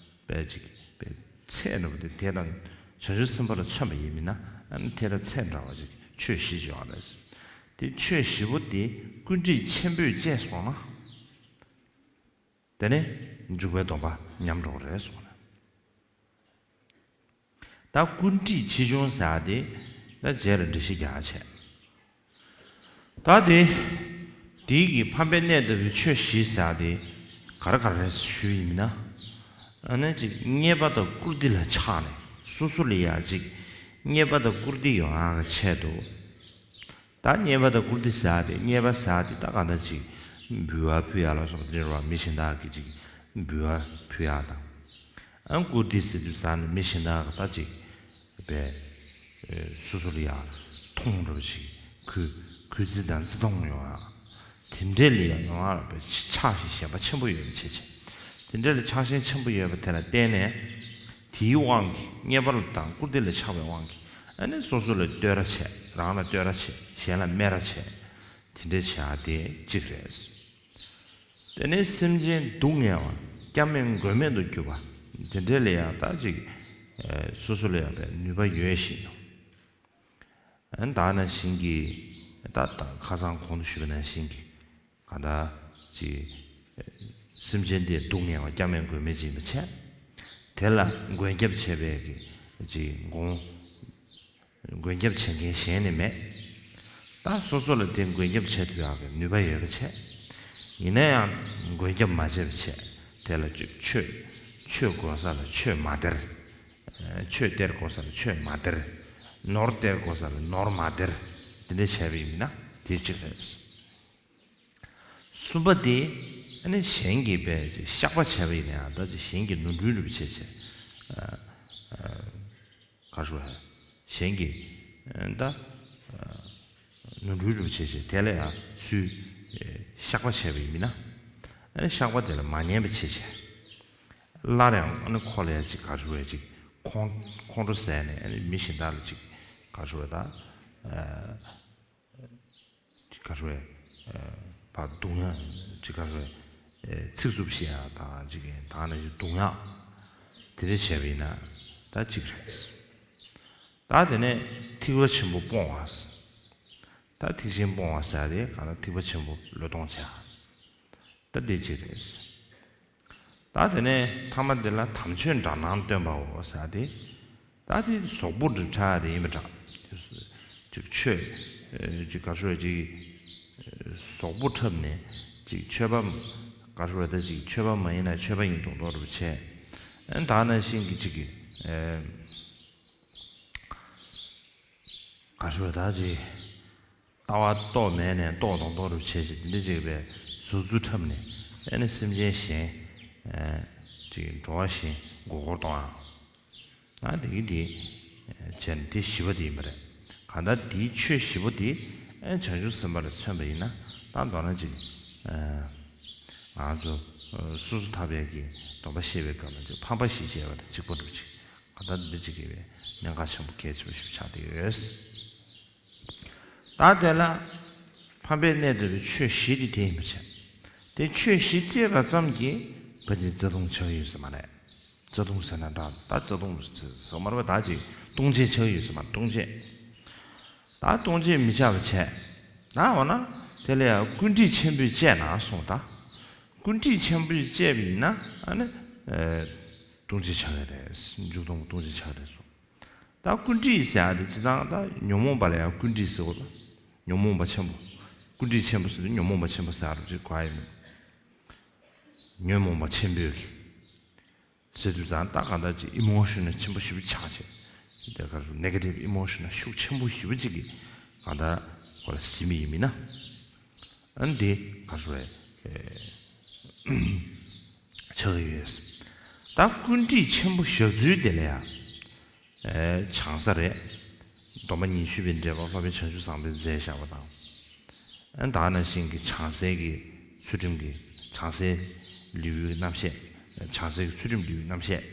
པའི་ཅིག་པའི་ཚད་འདྲ་བོ་དེ། དེ་དང་བྱང་ཆུབ་སེམས་དཔའ་ལ་མཚོན་པ་ཡིན་མིན་ན། ཨ་ནི་དེ་དང་ཚད་འདྲ་བ་ཅིག་ཆོས་བཞི་ཅིག་ཡོད་རེད། དེ་ཆོས་བཞི་པོ་དེ་ཀུན་དཀྲིས་ཆེན་པོས་བཅད་སོང་ན། དེ་ནས་འཇུག་པའི་སྡོམ་པ་ཉམས་འགྲོ་གི་རེད་གསུངས་ནས། ད་ཀུན་དཀྲིས་ཆེ་ཆུང་ཟེར་ཡག་དེ་ད་རྗེས་ལ་འགྲེལ་བཤད་རྒྱག་ཡག་བྱས། ད་དེ། དེའི་གི་ཕམ་པའི་གནས་ལྟ་བུའི་ཆོས་བཞི་ཟེར་ཡག་དེ་ག་རེ་ག་རེ་རེད་ཞུས་པ་ཡིན་ན། ཨ་ནི་ཅིག་རྙེད་པ་དང་བཀུར་སྟི་ལ་ཆགས་ནས། སོ་སོ་ལ་ཡ་ཅིག་རྙེད་པ་དང་བཀུར་སྟི་ཡོང་ཡག་གི་ཆེད་དུ། ད་རྙེད་པ་དང་བཀུར་སྟི་ཟེར་ཡག་དེ། རྙེད་པ་ཟེར་ཡག་དེ་ད་གང་ལྟར་ཅིག་འབུལ་བ་ཕུལ་ཡག་ལ་སོགས་པ་དེ་འདྲ་བ། མི་གཞན་དག་གིས་ཅིག་འབུལ་བ་ཕུལ་ཡག་དང་། ཨ། བཀུར་སྟི་ཟེར་དུས་ཙང་ནས་མི་གཞན་དག་གིས་ད་ཅིག་པའི། ཨེ། སོ་སོ་ལ་ཡ་མཐོང་འདྲ་བོ་ཅིག། གུས་གུས་བརྩི་དང་བརྩི་མཐོང་ཡོང་ཡག། དེ་འདྲ་ལ་ཡ་ཡོང་ཡག་ལ་པའི་ཆགས་ཞེན་ཞེན་པ་ཆེན་པོ་ཡོད་པའི་ཕྱིར་བྱས། དེ་འདྲ་ལ་ཆགས་ཞེན་ཆེན་པོ་ཡོད་པ་དེ་ལ་བརྟེན་ནས། དེའི་དབང་གིས། རྙེད་པ་དང་བཀུར་སྟི་ལ་ཆགས་པའི་དབང་གིས། ཨ་ནི་སོ་སོ་ལ་བསྟོད་ར་བྱས། རང་ལ་བསྟོད་ར་བྱས། གཞན་ལ་སྨད་ར་བྱས། དེ་འདྲ་བྱེད་ཡག་དེ་གཅིག་རེད། དེ་ནས་སེམས་ཅན་སྡུག་བསྔལ་བ་སྐྱབས་མེད་མགོན་མེད་དུ་གྱུར་པ། དེ་འདྲ་ལ་ཡང་ད་ཅིག། ཨེ། སོ་སོ་ལ་ཡང་པའི་ནུས་པ་ཡོད་བཞིན་དུ། ཨ། ད་ནང་བཞིན་གྱི། ད་ད་ཁ་སང་གོང་དུ་ཞུས་པ་ནང་བཞིན་གྱི། གང་ལྟར་ཅིག། ཨེ། སེམས་ཅན་དེ་སྡུག་བསྔལ་བ་སྐྱབས་མེད་མགོན་མེད་ཅིག་ཡིན་པའི་ཕྱིར། དེ་ལ་མགོན་སྐྱབས་བྱེད་པའི་གི་ཅིག་མགོན། མགོན་སྐྱབས་བྱེད་མཁན་གཞན་ནི་མེད། ད་སོ་སོ་ལ་དེ་མགོན་སྐྱབས་བྱེད་ཐུབ་ཡག་གི་ནུས་པ་ཡོད་པ་བྱས། ཡིན་ན་ཡང་མགོན་སྐྱབས་མ་བྱས་པ་བྱས། དེ་ལ་ཅིག་ཆོས། ཆོས་དགོས་ས་ལ་ཆོས་མ་སྟེར། ཨ། ཆོས་སྟེར་དགོས་ས་ལ་ཆོས་མ་སྟེར། ནོར་སྟེར་དགོས་ས་ལ་ནོར་མ་སྟེར། དེ་འདྲ་བྱས་པ་ཡིན་ན་དེ་གཅིག་རེད། གསུམ་པ་དེ། ཨ་ནི་གཞན་གྱིས་པའི་ཅིག་བཤགས་པ་བྱས་པ་ཡིན་ན་ཡང་། ད་ཅིག་གཞན་གྱིས་ནོར་འཁྲུལ་འགྲུབ་བྱས་བྱས། ཨ། ཨ། ག་རེ་ཞུ་དགོས། གཞན་གྱིས། ཨ། ད། ཨ། ནོར་འཁྲུལ་འགྲུབ་བྱས་བྱས། དེ་ལ་ཡང་ཚུར། ཨེ། བཤགས་པ་བྱས་པ་ཡིན་ན། ཨ་ནི་བཤགས་པ་དེ་ལ་མ་ཉན་པ་བྱས་བྱས། སླར་ཡང་ཨ་ནི་ཁོ་ལ་ཡང་ཅིག་ག་རེ་ཟེར་བས་ཅིག་ཁོང་ཁོང་ཁྲོ་ཟ་ནས་ཨ་ནི་མི་གཞན་དག་ལ་ཅིག་ག་རེ་ཟེར་བས་ད། ཅིག་ག་རེ་ཟེར་བས་ཕར་རྡུང་ཡག་ཅིག་ག་རེ་ཟེར་བས་ཚིག་རྩུབ་བཤད་ཡག་དང་ཅིག་ད་ནང་བཞིན་རྡུང་ཡག་དེ་འདྲ་བྱས་པ་ཡིན་ན་ད་ཅིག་རེད། ད་དེ་ནས་ཐིགས་པ་ཆེན་པོ་སྤོང་བ། ད་ཐིགས་ཆེན་སྤོང་བ་ཟེར་ཡག་དེ་གང་ལྟར་ཐིགས་པ་ཆེན་པོ་བློས་གཏོང་བྱ། ད་འདི་གཅིག་རེད། ད་དེ་ནས་ཐ་མ་འདི་ལ་དམ་ཆོས་འདྲ་སྣང་སྟོན་པའོ་ཟེར་ཏེ། ད་དེ་གཟུགས་པོ་འཁྲབ་ཡག་དེ་ཡིན་པ་འདྲ། ཅིག་ཆོས་ཅིག་ག་རེ་ཟེར་ཅིག་གཟུགས་པོ་འཁྲབ་ནས་ཅིག་ཆོས་པ་ག་རེ་ཟེར་ད་ཅིག་ཆོས་པ་མ་ཡིན་ན་ཆོས་པ་ཡིན་མདོག་མདོག་འདྲ་བྱས། ད་ནང་བཞིན་གྱི་ཅིག་གི་ག་རེ་ཟེར་ད་ཅིག་ལྟ་བ་རྟོགས་མེད་ནས་རྟོགས་མདོག་མདོག་རུ་བྱས་ཤིང་འདི་འདྲ་བྱས་པའི་གཟུགས་ཚུལ་འཁྲབ་ནས་ཨེ་ནི་སེམས་ཅན་གཞན་ཅིག་འགྲོ་བ་གཞན་མགོ་སྐོར་གཏོང་ཡག་ང་དེ་གི་དེ་བྱས་ནས་དེ་བཞི་པ་དེ་ཡིན་པ་རེད། གང་ལྟར་དེའི་ཆོས་བཞི་པོ་དེ་ཨེ་བྱང་ཆུབ་སེམས་དཔའ་ལ་མཚོན་པ་ཡིན་ན་ད་མདོར་ན་ཅིག་ང་ཚོ་སོ་སོ་ཐར་པའི་གི་སྡོམ་པ་བཞེས་པའི་སྐབས་ལ་ཅིག་ཕམ་པ་བཞི་བྱས་པ་དང་གཅིག་པ་འདྲ་ཅིག་གང་ལྟར་འདི་ཅིག་གི་བའི་གནད་འགག་ཆེན་པོ་གལ་ཆེན་པོ་ཞིག་ཆགས་བསྡད་ཡོད། ད་དེ་ལ་ཕམ་པའི་གནས་ལྟ་བུའི་ཆོས་བཞི་དེ་དེ་ཡིན་པར་བྱ། དེ་ཆོས་བཞི་སྐྱེས་པ་ཙམ་གྱིས་ཕལ་ཆེར་རྩ་ལྟུང་ཆགས་ཀྱི་ཡོད་ས་མ་རེད། རྩ་ལྟུང་ཟེར་ན་འདྲ་ད་རྩ་ལྟུང་ཟེར་མ་རེད་པ་ད་ཅིག་ལྟུང་བྱེད་ཆགས་ཀྱི་ཡོད་ས་མ་རེད་ལྟུང་བྱེད། ད་ལྟུང་བྱེད་མི་ཆགས་པ་བྱས། ད་འོ་ན་དེ་ལ་ཡང་ཀུན་དཀྲིས་ཆེན་པོས་བཅད་ན་གསུངས་ད། ཀུན་དཀྲིས་ཆེན་པོས་བཅད་པ་ཡིན་ན་ཨ་ནི་ལྟུང་བྱེད་ཆགས་ཀྱི་རེད། མཇུག་སྡོམ་ལྟུང་བྱེད་ཆགས་རེད་གསུངས། ད་ཀུན་དཀྲིས་ཟེར་ཡག་དེ་སྤྱིར་བཏང་ད་ཉོན་མོངས་པ་ལ་ཡང་ཀུན་དཀྲིས་ཟེར་བ་ལ། ཉོན་མོངས་པ་ཆེན་པོ། ཀུན་དཀྲིས་ཆེན་པོ་ཟེར་དུས་ཉོན་མོངས་པ་ཆེན་པོ་ཟེར་ཡག་རུ་ཅིག་གོ་ཡ་ཡིན། ཉོན་མོངས་པ་ཆེན་པོས་ཀྱི་ཟེར་དུས་ཙང་ད་གང་ལྟར་ཅིག་ཨི་མོ་ཤོ་ནལ་ཆེན་པོ་ཞེ་པོ་ཆགས་བྱས། དེ་ག་རུ་ནེ་གེ་ཊིབ་ཨི་མོ་ཤོ་ནལ་ཤུགས་ཆེན་པོ་ཞེ་པོ་ཅིག་གིས་གང་ལྟར་ཁོ་ལ་ཟིན་པ་ཡིན་མིན་ན། ཨ་ནི་དེ་ག་རེ་ཟེར་བས་ཆགས་ཀྱི་ཡོད། ད་ཀུན་དཀྲིས་ཆེན་པོ་བཞག་ཚུལ་དེ་ལ་ཡང་བྱང་ས་རེད། སྡོམ་པ་ཉི་ཤུ་པའི་འགྲེལ་པ་སློབ་དཔོན་བྱང་ཆུབ་བཟང་པོས་མཛད་བཞག་པ་དང་། ཨ་ནི་ད་ནང་བཞིན་གྱི་བྱང་སའི་གི་ཚུལ་ཁྲིམས་ཀྱི་བྱང་སའི་ལེའུའི་རྣམ་བཤད། བྱང་སའི་གི་ཚུལ་ཁྲིམས་ལེའུའི་རྣམ་བཤད།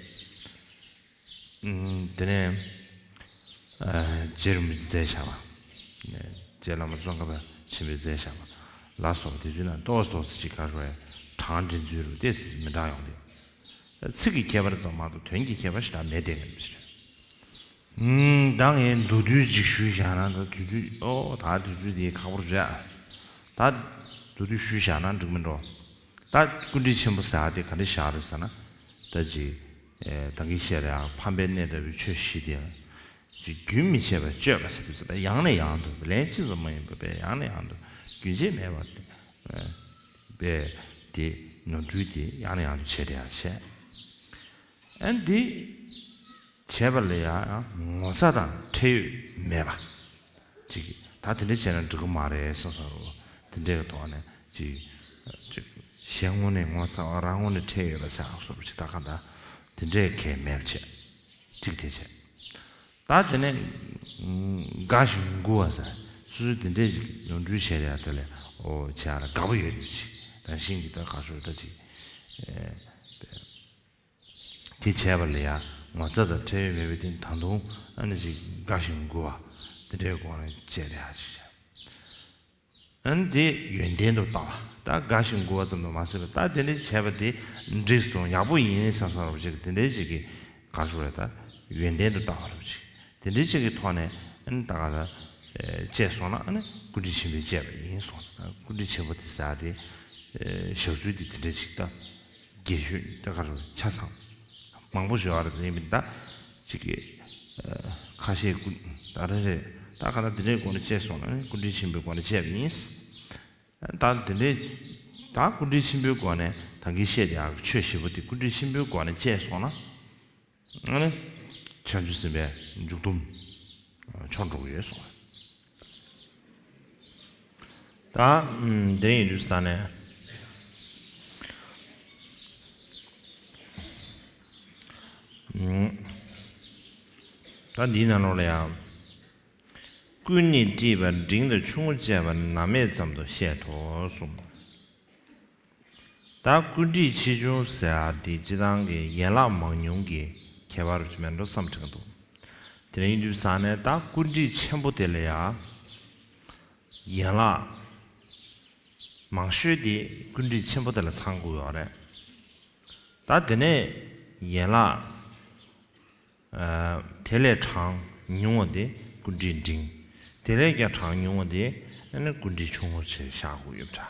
དེ་ནས་རྗེ་རིན་པོ་ཆེས་མཛད་བཞག་པ། རྗེ་བླ་མ་ཙོང་ཁ་པ་ཆེན་པོས་མཛད་བཞག་པ་ལ་སོགས་པ་དེ་ཚོའི་ནང་ཏོག་ཙམ་ཏོག་ཙམ་ཅིག་ག་རེ་ཟེར་བས་གྲངས་འདྲེན་ཚུལ་རུ་ཏོག་ཙམ་མི་འདྲ་ཡོང་དུས། ཚིག་གི་ཁྱད་པར་ཙམ་མ་གཏོགས་དོན་གྱི་ཁྱད་པར་ཞེ་དྲག་མེད་བསྡད་ཀྱི་རེད། ད་ངས་མདོར་བསྡུས་ཅིག་ཞུས་བཞག་ན་ད་དུས་ཚོད་ཨོ་ད་དུས་ཚོད་དེ་ཁག་པོ་རེད། ད་མདོར་བསྡུས་ཞུས་བཞག་ན་འགྲིག་མིན་འགྲོ། ད་ཀུན་དཀྲིས་ཆེན་པོ་ཟེར་ཡག་དེ་ག་འདྲ་བཞག་རེད་ཟེར་ན། ད་ཅིག་ད་གིན་བཤད་རེད་ཨ་ཕམ་པའི་གནས་ལྟ་བུའི་ཆོས་བཞི་དེ། ཅིག་རྒྱུན་མི་འཆད་པར་སྤྱོད་པ་ཟེར་དུས་ཙམ་པ་ཡང་ནས་ཡང་དུ་ལན་གཅིག་ཙམ་མ་ཡིན་པར་པས་ཡང་ནས་ཡང་དུ་རྒྱུན་ཆད་མེད་པར་དེ་པས་དེ་ནོར་འཁྲུལ་དེ་ཡང་ནས་ཡང་དུ་བྱས་ཏེ་ཡང་བྱས། ཨ་འདི་བྱས་པ་ལ་ཡང་ངོ་ཚ་དང་ཁྲེལ་ཡོད་མེད་པ། ཅིག་ད་དེ་འདྲ་བྱས་ན་འགྲིག་གི་མ་རེད་བསམ་བསམ་རོ། དེ་འདྲའི་ཐོག་ནས་ཅིག་ཅིག་གཞན་ངོས་ནས་ངོ་ཚ་བ་རང་ངོས་ནས་ཁྲེལ་ཡོད་པ་ཟེར་ཨ་སོར་ཅིག་ད་ག་ད་དེ་འདྲའི་གལ་མེད་པ་བྱས། ཅིག་དེ་བྱས། ད་དེ་ནས་དགའ་ཞིང་མགུ་བ་ཟེར་སོ་སོ་དེ་འདྲའི་ཅིག་ནོར་འཁྲུལ་བྱས་ཡ་དེ་ལས་ཨོ་བྱས་ཨ་ལ་དགའ་པོ་ཡོད་དུས་ཅིག་རང་བཞིན་གྱིས་ད་ག་སོར་ད་ཅིག་དེ་བྱས་པ་ལ་ཡང་ངོ་ཚ་དང་ཁྲེལ་ཡོད་མེད་པའི་སྟེང་ད་དུང་ཨ་ནི་ཅིག་དགའ་ཞིང་མགུ་བ་དེ་འདྲའི་སྒོ་ནས་བྱས་ཏེ་ཧ་ཅིག་བྱས། ཨ་ནི་དེ་ཡོན་ཏན་དུ་ལྟ་བ་ད་དགའ་ཞིང་མགུ་བ་ཙམ་དུ་མ་ཟད་པར་ད་དེ་འདྲ་བྱས་པ་དེ་འགྲིག་སོང་ཡག་པོ་ཡིན་བསམ་བསམ་རོབ་ཅིག་དེ་འདྲའི་ཅིག་གི་ག་རེ་ཟེར་དགོས་རེད་ད་ཡོན་ཏན་དུ་ལྟ་བ་རོབ་ཅིག་དེ་འདྲའི་ཅིག་གི་ཐོག་ནས་ཨ་ནི་ད་ག་ད་བྱས་སོང་ན་ཨ་ནི་ཀུན་དཀྲིས་ཆེན་པོས་བཅད་པ་ཡིན་སོང་ན་ཀུན་དཀྲིས་ཆེན་པོ་དེ་ཟེར་ཡ་དེ་བཞག་ཚུལ་དེ་དེ་འདྲ་ཅིག་ད། རྒྱས་ཤོས་ད་ག་རེ་ཆ་ཚང་། མང་པོ་ཞུ་བ་རེད་ཡིན་མིན་ད། ཅིག་གི་ཁ་ཤས་ཀུན་ད་རེ་རེ་ད་ག་ད་འདི་འདྲའི་སྒོ་ནས་བཅད་སོང་ན་ཀུན་དཀྲིས་ཆེན་པོའི་སྒོ་ནས་བཅད་པ་ཡིན། ད་འདི་འདྲའི་ད་ཀུན་དཀྲིས་ཆེན་པོའི་སྒོ་ནས་ད་གིན་བཤད་དེ་ཡང་ཆོས་བཞི་པོ་དེ་ཀུན་དཀྲིས་ཆེན་པོའི་སྒོ་ནས་བཅད་སོང་ན། ཨ་ནི། བྱང་ཆུབ་སེམས་དཔའི་མཇུག་སྡོམ། ཆོག་འགྲོ་གི་ཡོད་གསུངས། ད། དེ་ཡིན་དུས་ས་ནས། ད་འདིའི་ནང་ལོགས་ལ་ཡང་། ཀུན་ནས་དཀྲིས་པ་འབྲིང་དང་ཆུང་ངུ་བཅས་པ་ནམ་མེད་ཙམ་དུ་བཤད་དོ་གསུངས། ད་ཀུན་དཀྲིས་ཆེ་ཆུང་ཟེར་ཡ་དེ་སྤྱིར་བཏང་གི་ཡན་ལག་མང་ཉུང་གི་ཁྱད་པར་ཅིག་མེད་འགྲོ་བསམ་དྲན་གྱི་འདུག་དེ་ཡིན་དུས་ཙང་ནས་ད་ཀུན་དཀྲིས་ཆེན་པོ་དེ་ལ་ཡ། ཡན་ལག་མང་ཤོས་དེ་ཀུན་དཀྲིས་ཆེན་པོ་དེ་ལ་ཚང་དགོས་ཡོད་རེད། ད་དེ་ནས་ཡན་ལག་ཨ། དེ་ལས་གྲངས་ཉུང་བ་དེ་ཀུན་དཀྲིས་འབྲིང་། དེ་ལས་ཀྱང་གྲངས་ཉུང་བ་དེ་ཨ་ནི་ཀུན་དཀྲིས་ཆུང་ངུ་བྱས་བཞག་དགོས་ཡོད་པ་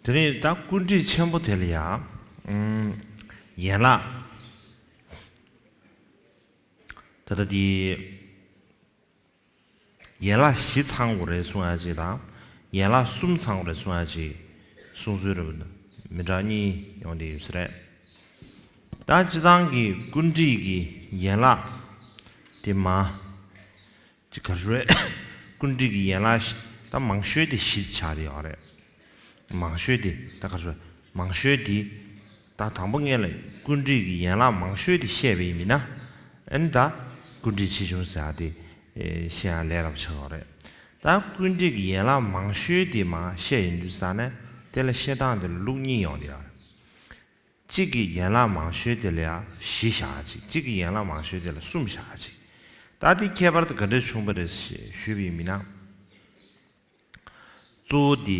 འདྲ། དེ་ནས་ད་ཀུན་དཀྲིས་ཆེན་པོ་དེ་ལ་ཡང་ཨུམ། ཡན་ལག་ད་ལྟ་དེ། ཡན་ལག་བཞི་ཚང་དགོས་རེད་གསུང་ཡ་གཅིག་དང་། ཡན་ལག་གསུམ་ཚང་དགོས་རེད་གསུང་ཡ་གཅིག་གསུང་ཚུལ་རེད་པ། མི་འདྲ་གཉིས་ཡོང་བསྡད་ཡོད་ས་རེད། ད་སྤྱིར་བཏང་གི་ཀུན་དཀྲིས་ཀྱི་ཡན་ལག་དེ་མ། ཅིག་ག་རེ་ཟེར། ཀུན་དཀྲིས་ཀྱི་ཡན་ལག་ད་མང་ཤོས་དེ་བཞི་ཆགས་བསྡད་ཡོད་རེད། མང་ཤོས་དེ་ད་ག་རེ་ཟེར། མང་ཤོས་དེ། ད་དང་པོ་ངས་ལ་ཀུན་དཀྲིས་ཀྱི་ཡན་ལག་མང་ཤོས་དེ་བཤད་པ་ཡིན་མིན་ན། ཨ་ནི་ད་ཀུན་དཀྲིས་ཆེ་ཆུང་ཟེར་ཡ་དེ་ཨེ་བཤད་ཡ་ལས་སླ་པོ་ཆགས་ཡོད་རེད། ད་ཀུན་དཀྲིས་ཀྱི་ཡན་ལག་མང་ཤོས་དེ་མར་བཤད་ཡོང་དུས་ཙང་ནས་དེ་ལ་བཤད་སྟངས་དེ་ལ་ལུགས་གཉིས་ཡོང་བསྡད་ཡོད་རེད། གཅིག་གི་ཡན་ལག་མང་ཤོས་དེ་ལ་ཡ་བཞི་བཞག་ཅིག་གཅིག་གི་ཡན་ལག་མང་ཤོས་དེ་ལ་གསུམ་བཞག་ཅིག་ད་དེ་ཁྱད་པར་དེ་ག་འདྲས་བྱུང་བ་རེད་ཞེས་ཞུས་པ་ཡིན་མིན་ན། གཙོ་བོ་དེ།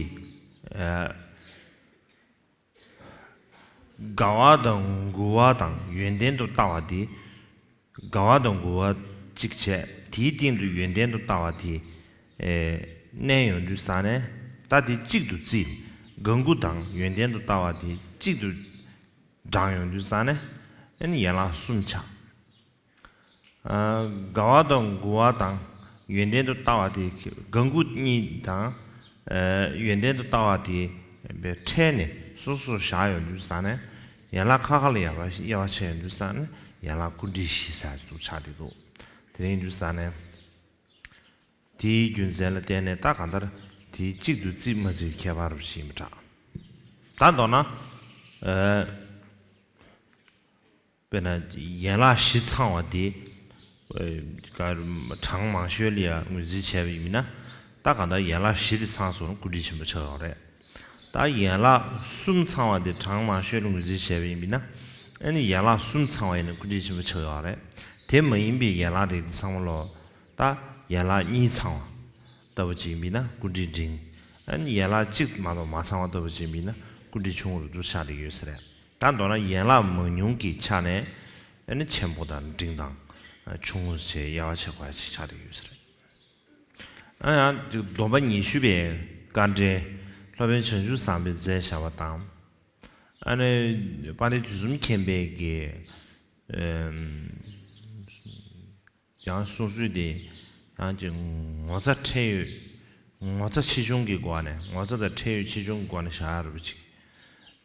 ཨ། དགའ་བ་དང་མགུ་བ་དང་ཡོན་ཏན་དུ་ལྟ་བ་དེ། དགའ་བ་དང་མགུ་བ་གཅིག་བྱས་དེའི་སྟེང་དུ་ཡོན་ཏན་དུ་ལྟ་བ་དེ། ཨེ། བསྣན་ཡོང་དུས་ཙང་ནས་ད་དེ་གཅིག་ཏུ་བརྩིས། དགའ་མགུ་དང་ཡོན་ཏན་དུ་ལྟ་བ་དེ་གཅིག་ཏུ་བགྲངས་ཡོང་དུས་ཙང་ནས་ཨ་ནི་ཡན་ལག་གསུམ་ཆགས། ཨ། དགའ་བ་དང་མགུ་བ་དང་ཡོན་ཏན་དུ་ལྟ་བ་དེ་དགའ་མགུ་གཉིས་དང་། ཨ། ཡོན་ཏན་དུ་ལྟ་བ་དེ་ཕྲལ་ནས་སོ་སོར་བཞག་ཡོང་དུས་ཙང་ནས་ཡན་ལག་ཁ་ཁ་ལ་དབྱེ་བ་དབྱེ་བ་ཕྱེ་ཡོང་དུས་ཙང་ནས་ཡན་ལག་ཀུན་དཀྲིས་བཞི་ཟེར་དུ་ཆགས་བསྡད་འདུག་དེ་ཡིན་དུས་ཙང་ནས་དེའི་རྒྱུ་མཚན་ལ་བརྟེན་ནས་ད་གང་ལྟར་དེ་གཅིག་ཏུ་བརྩིས་མ་བརྩིས་ཁྱད་པར་ཞིག་མི་འདྲ། ད་མདོར་ན། ཨ། དཔེར་ན་ཡན་ལག་བཞི་ཚང་བ་དེ། ཨེ། ག་རེ། གྲངས་མང་ཤོས་ལ་ཡ་ངོས་འཛིན་བྱས་པ་ཡིན་ན། ད་གང་ལྟར་ཡན་ལག་བཞི་དེ་ཚང་སོང་ན་ཀུན་དཀྲིས་ཆེན་པོ་ཆགས་ཡོད་རེད། ད་ཡན་ལག་གསུམ་ཚང་བ་དེ་གྲངས་མང་ཤོས་ལ་ངོས་འཛིན་བྱས་པ་ཡིན་ན། ཨ་ནི་ཡན་ལག་གསུམ་ཚང་བ་ཡིན་ན་ཀུན་དཀྲིས་ཆེན་པོ་ཆགས་ཡོད་རེད། དེ་མ་ཡིན་པའི་ཡན་ལག་རིགས་དེ་ཚང་མ་ལོ། ད་ཡན་ལག་གཉིས་ཚང་བ་ལྟ་བུ་ཅིག་ཡིན་ན་ཀུན་དཀྲིས་འབྲིང་། ཨ་ནི་ཡན་ལག་གཅིག་མ་གཏོགས་མ་ཚང་བ་ལྟ་བུ་ཅིག་ཡིན་ན་ཀུན་དཀྲིས་ཆུང་ངུ་རུ་འདུ་ཆགས་བསྡད་ཡོད་ས་རེད། ད་མདོར་ན་ཡན་ལག་མང་ཉུང་གི་ཆ་ནས་ཨ་ནི་ཆེན་པོ་དང་འབྲིང་དང་ཆུང་ངུ་བྱས་དབྱེ་བ་ཕྱེ་དགོས་ཡ་ཅིག་ཆགས་བསྡད་ཡོད་ས་རེད། ཨ་ཡང་ཅིག་སྡོམ་པ་ཉི་ཤུ་པའི་དཀའ་འགྲེལ་སློབ་དཔོན་བྱང་ཆུབ་བཟང་པོས་མཛད་བཞག་པ་དང་། ཨ་ནི་དཔལ་ལྡན་དུས་གསུམ་མཁྱེན་པའི་གི། ཨམ། ཡང་གསུང་ཚུལ་དེ་ཡང་ཅིག་ངོ་ཚ་ཁྲེལ་ཡོད། ངོ་ཚ་ཆེ་ཆུང་གི་སྒོ་ནས། ངོ་ཚ་དང་ཁྲེལ་ཡོད་ཆེ་ཆུང་གི་སྒོ་ནས་བཞག་ཡ་རེད་པ་ཅིག་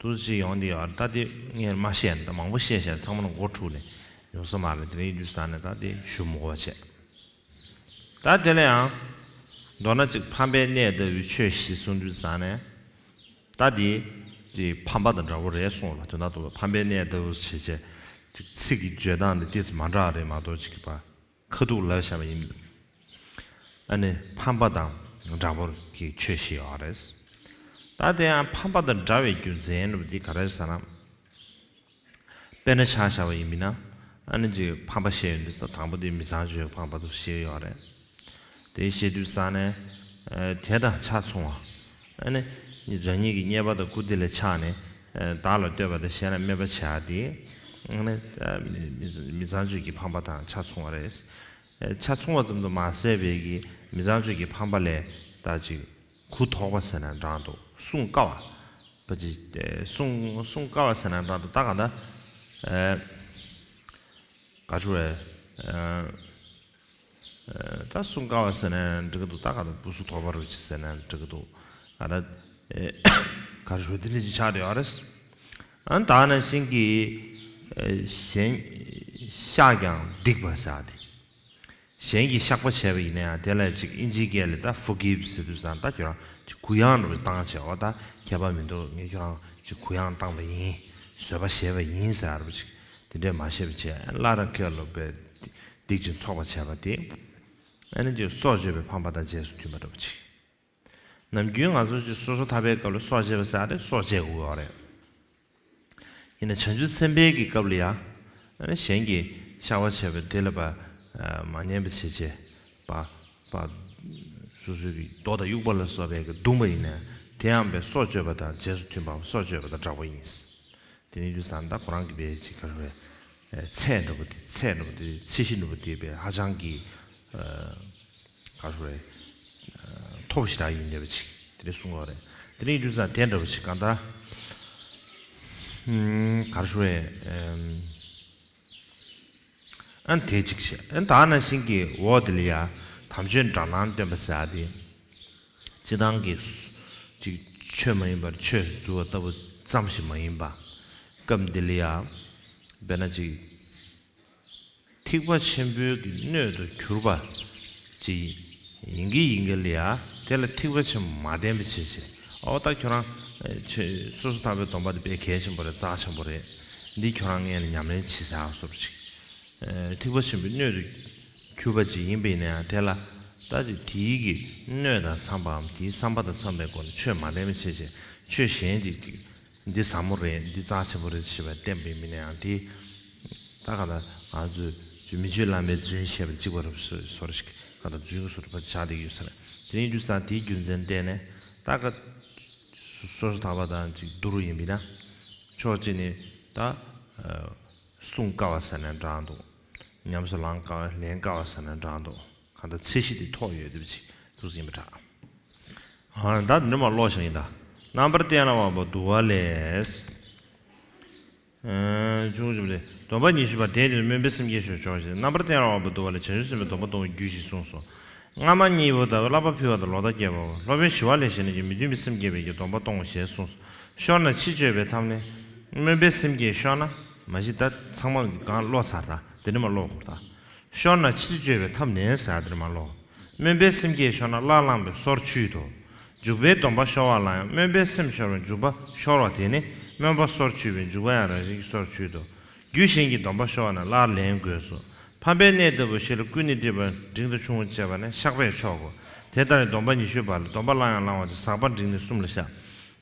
འདུག་ཅིག་ཡོང་དེ་ཡོད། ད་དེ་ངས་མ་བཤད་ན་ད་མང་པོ་བཤད་བཤད་ཚང་མ་ལ་མགོ་འཁྲུགས་ནས་ཡོང་ས་མ་རེད། དེ་རིང་དུས་ས་ནས་ད་དེ་ཞུ་མི་དགོས་པ་བྱས། ད་དེ་ལ་ཡང་མདོར་ན་ཅིག་ཕམ་པའི་གནས་ལྟ་བུའི་ཆོས་བཞི་གསུངས་དུས་ས་ནས། ད་དེ་ཅིག་ཕམ་པ་དང་འདྲ་བོ་རེད་གསུངས་པ། དོན་དག་ཏུ་ཕམ་པའི་གནས་ལྟ་བུ་བྱས་བྱས་ཅིག་ཚིག་གི་བརྗོད་སྟངས་དེ་ཏོག་ཙམ་མ་འདྲ་བ་རེད་མ་གཏོགས་ཅིག་གི་པ། ཁ་ཐུག་ལབ་བཞག་པ་ཡིན། ཨ་ནི་ཕམ་པ་དང་འདྲ་བོར་གྱི་ཆོས་ཤིག་ཡོད་རེད། ད་དེ་ཡང་ཕམ་པ་དང་འདྲ་བའི་རྒྱུ་མཚན་རུ་འདི་ག་རེ་ཟེར་ན། དཔེར་ན་ཆ་བཞག་པ་ཡིན་མིན་ན། ཨ་ནི་ཅིག་ཕམ་པ་བཤད་ཡོང་དུས་ས་དང་པོ་དེ་མི་ཚངས་སྤྱོད་ཕམ་པ་དུ་བཤད་ཡོད་རེད། དེ་བཤད་དུས་ས་ནས། ཨ། དེ་དང་ཆ་མཚུངས་པ། ཨ་ནི་རང་ཉིད་ཀྱི་རྙེད་པ་དང་བཀུར་སྟི་ལ་ཆགས་ནས། ཨ། བདག་ལ་བསྟོད་པ་དང་གཞན་ལ་སྨད་པ་བྱ་སྟེ། ཨ་ནི། ཨ། མི་མི་མི་ཚངས་སྤྱོད་ཀྱི་ཕམ་པ་དང་ཆ་མཚུངས་པ་རེད། ཨ། ཆ་མཚུངས་པ་ཙམ་དུ་མ་ཟད་པའི་གི་མི་ཚངས་སྤྱོད་ཀྱི་ཕམ་པ་ལས་ད་ཅིག་གུ་དོག་པ་ཟེར་ན་འདྲ་འདུག་གསུང་དཀའ་བ། པ་ཅིག་ཨ། གསུང་གསུང་དཀའ་བ་ཟེར་ན་འདྲ་འདུག་ད་ག་ད། ཨ། ག་ཞུ་བས། ཨ། ཨ། ད་གསུང་དཀའ་བ་ཟེར་ན་འགྲིག་གི་འདུག་ད་ག་ད་སྦུ་སུ་དོག་པ་རུ་ཅི་ཟེར་ན་འགྲིག་གི་འདུག་ག་ད། ཨ། ག་ཞུ་བས་དེ་འདྲ་ཅིག་ཆགས་བསྡད་ཡོད་རེད། ཨ། ད་ནང་བཞིན་གྱི། ཨ། གཞན་བཤགས་ཀྱང་སྡིག་པ་ཟེར་ཏེ། གཞན་གྱིས་བཤགས་པ་བྱས་པ་ཡིན་ན་ཡང་དེ་ལ་ཅིག་ཨིན་ཇིའི་སྐད་ལ་ད་forgive ཟེར་དུས་ཙང་ད་ཁྱོད་རང་ཅིག་གུ་ཡངས་རུ་བཏང་བྱས། འོ་ད་ཁྱད་པར་མི་འདུག་ངས་ཁྱོད་རང་ཅིག་གུ་ཡངས་བཏང་པ་ཡིན། བཟོད་པ་བཞེས་པ་ཡིན་ཟེར་རུ་ཅིག་དེ་འདྲས་མ་བཤད་པ་བྱས། སླར་ཡང་ཁྱོད་ལ་བས་སྡིག་ཅིང་ཚོགས་པ་བྱས་པ་དེ། ཨ་ནི་ཅིག་སྲོག་གཅོད་པའི་ཕམ་པ་དང་རྗེས་སུ་མཐུན་པ་འདྲ་པོ་ཅིག་ནམ་རྒྱུན་ང་ཚོ་ཅིག་སོ་སོ་ཐར་པའི་སྐབས་ལ་སྲོག་བཅད་པ་ཟེར་ཡ་རེད། སྲོག་བཅད་དགོས་ཡོད་རེད། ཡིན་ན་བྱང་ཆུབ་སེམས་དཔའི་གི་སྐབས་ལ་ཡང་། ཨ་ནི་གཞན་གྱིས་བཤགས་པ་བྱས་པའི་དེ་ལ་བ་མ་ཉན་པ་བྱེད་བྱེད་པ། པ། སོ་སོའི་གི་རྡོ་དང་དབྱུག་པ་ལ་སོགས་པའི་གི་བརྡུངས་པ་ཡིན་ན་དེའང་པའི་སྲོག་གཅོད་པ་དང་རྗེས་སུ་མཐུན་པའམ་སྲོག་གཅོད་པ་དང་འདྲ་པོ་ཡིན། དེ་ནི་དུས་སང་ད་ཁོ་རང་གི་བའི་ཅིག་ག་རེ་རེད། ཚད་འདྲ་པོ་དེ་ཚད་འདྲ་པོ་དེ་ཚད་གཞི་འདྲ་པོ་དེ་བའི་ཧ་ཅང་གི་ག་རེ་རེད། མཐོ་པོ་ཞེ་དྲག་ཡིན་འདྲ་པོ་ཅིག་དེ་འདྲ་གསུང་གི་རེད། དེ་ནི་དུས་སང་དེ་འདྲ་པོ་ཅིག་གང་ལྟར་ག་རེ་རེད། ཨན་དེ་གཅིག་བྱས། ཨན་ད་ནང་བཞིན་གྱི་འོག་དེ་ལ་ཡ་དམ་ཆོས་དགྲར་སྣང་སྟོན་པ་ཟེར་ཡ་དེ། སྤྱི་བཏང་གི་ཅིག་ཆོས་མ་ཡིན་པར་ཆོས་སུ་བརྫུ་བ་ལྟ་བུ་ཙམ་ཞིག་མ་ཡིན་པ། སྐབས་འདི་ལ་ཡ་དཔེར་ན་ཅིག་ཐེག་པ་ཆེན་པོའི་གི་སྣོད་དུ་གྱུར་པ་ཅིག་ཡིན་གྱི་ཡིན་གྱི་ལ་ཡ་དེ་ལ་ཐེག་པ་ཆེན་པོ་མ་བསྟན་པའི་ཕྱིར་ཞེས། ཨོ་ད་ཁྱོད་རང་ཆོས་སོ་སོ་ཐར་པའི་སྡོམ་པ་དེ་དཔེ་གལ་ཆེན་པོ་རེད། རྩ་ཆེན་པོ་རེད། འདི་ཁྱོད་རང་ངས་ནི་ཉམས་ལེན་བྱེད་ཟེར་བ་སོགས་ཅིག་ཐེག་པ་ཆེན་པོའི་སྣོད་དུ་གྱུར་པ་ཅིག་ཡིན་པ་ཡིན་ན་ཡང་དེ་ལ་ད་ཅིག་དེའི་གི་སྣོད་དང་འཚམས་པའམ་དེའི་བསམ་པ་དང་འཚམས་པའི་སྒོ་ནས་ཆོས་མ་བསྟན་པའི་ཕྱིར་ཞེས། ཆོས་གཞན་ཅིག་ཅིག་འདི་ཟབ་མོ་རེད། འདི་རྩ་ཆེན་པོ་རེད་ཞེས་པ་བསྟན་པ་ཡིན་པ་ཡིན་ན་ཡང་དེ་ད་ག་ད་ང་ཚོས་ཅིག་མི་ཆོས་བླ་མའི་རྫུན་བཤད་པ་གཅིག་པ་རབ་སོ་སོར་ཞིག་ག་ད་རྫུན་སོར་བ་ཆགས་བསྡད་ཡོད་ས་རེད། དེ་ཡིན་དུས་ཙང་དེའི་རྒྱུ་མཚན་བལྟས་ནས་ད་ག་སོ་སོ་ཐར་པ་དང་ཅིག་བསྡུར་ཡིན་པ་ཡིན་ན། ཕྱོགས་གཅིག་ནས་ད་གསུང་དཀའ་བ་ཟེར་ནས་འདྲ་འདུག་ཉམས་སུ་ལེན་དཀའ་བ་ལེན་དཀའ་བ་ཟེར་ནས་འདྲ་འདུག་གང་ལྟར་ཚད་གཞི་དེ་མཐོ་ཡོད་དེ་ཅིག་ཐུགས་ཟིན་པ་འདྲ། ཨ་ད་འདི་མ་ཀློག་བཞག་ཡིན་ད། རྣམ་པར་བསྟན་ར་བ་པོ་འདུལ་བ་ལས། ཨ་ཅུང་ཅུང་ལས། སྡོམ་པ་ཉི་ཤུ་པ་དེ་དེ་སྨོན་པའི་སེམས་བསྐྱེད་ཤོག་ཆོག་ཅེས། རྣམ་པར་བསྟན་ར་བ་པོ་འདུལ་བ་ལས་བྱང་ཆུབ་སེམས་དཔའི་སྡོམ་པ་གཏོང་བའི་རྒྱུ་ཞིག་གསུངས་སོ། སྔ་མ་གཉིས་པོ་ལྟ་བུ་བསླབ་པ་ཕུལ་བ་དང་ལོག་ལྟ་བསྐྱེད་པའོ། སློབ་དཔོན་ཞི་བ་ལྷས་ཞལ་ནས་ཀྱང་མི་མཐུན་པའི་སེམས་བསྐྱེད་པའི་གི་སྡོམ་པ་གཏོང་ཞེས་གསུངས་སོ། ཤོར་ན་ཕྱིར་བཅོས་པའི་ཐབས་ནི། སྨོན་པའི་སེམས་བསྐྱེད་ཤོར་ན། མ་གཞི་ད་ཚང་མ་གང་ཀློག་ཚར་ད་དེ་ནི་མ་ཀློག་གོ་ད། ཤོར་ན་ཕྱིར་བཅོས་པའི་ཐབས་ནི་ཟེར་དེར་མ་ལོ། སྨོན་པའི་སེམས་བསྐྱེད་ཤོར་ན་སླར་བླངས་པའི་སོར་ཆུད་དོ། འཇུག་པའི་སྡོམ་པ་ཤོར་བ་ལ་ཡང་སྨོན་པའི་སེམས་ཤོར་བའི་འཇུག་པ་ཤོར་བ་དེ་ནི་སྨོན་པ་སོར་ཆུད་པའི་འཇུག་པ་ཡང་རང་བཞིན་གྱིས་སོར་ཆུད་དོ། རྒྱུ་གཞན་གྱི་སྡོམ་པ་ཤོར་བ་ན་སླར་ལེན་དགོས་སོ། ཕམ་པའི་གནས་ལྟ་བུ་ཞིག་ལ་ཀུན་ནས་བསྒྲིབས་པ་འབྲིང་དང་ཆུང་བར་བཅད་པ་ནི་བཤགས་པས་ཆོག་གོ། དེ་ལྟར་སྡོམ་པ་ཉི་ཤུའི་བར་ལ་སྡོམ་པ་བླང་ཡང་བླང་བ་དེ་ཟག་པ་འབྲིང་ནི་གསུམ་ལ་བཤགས།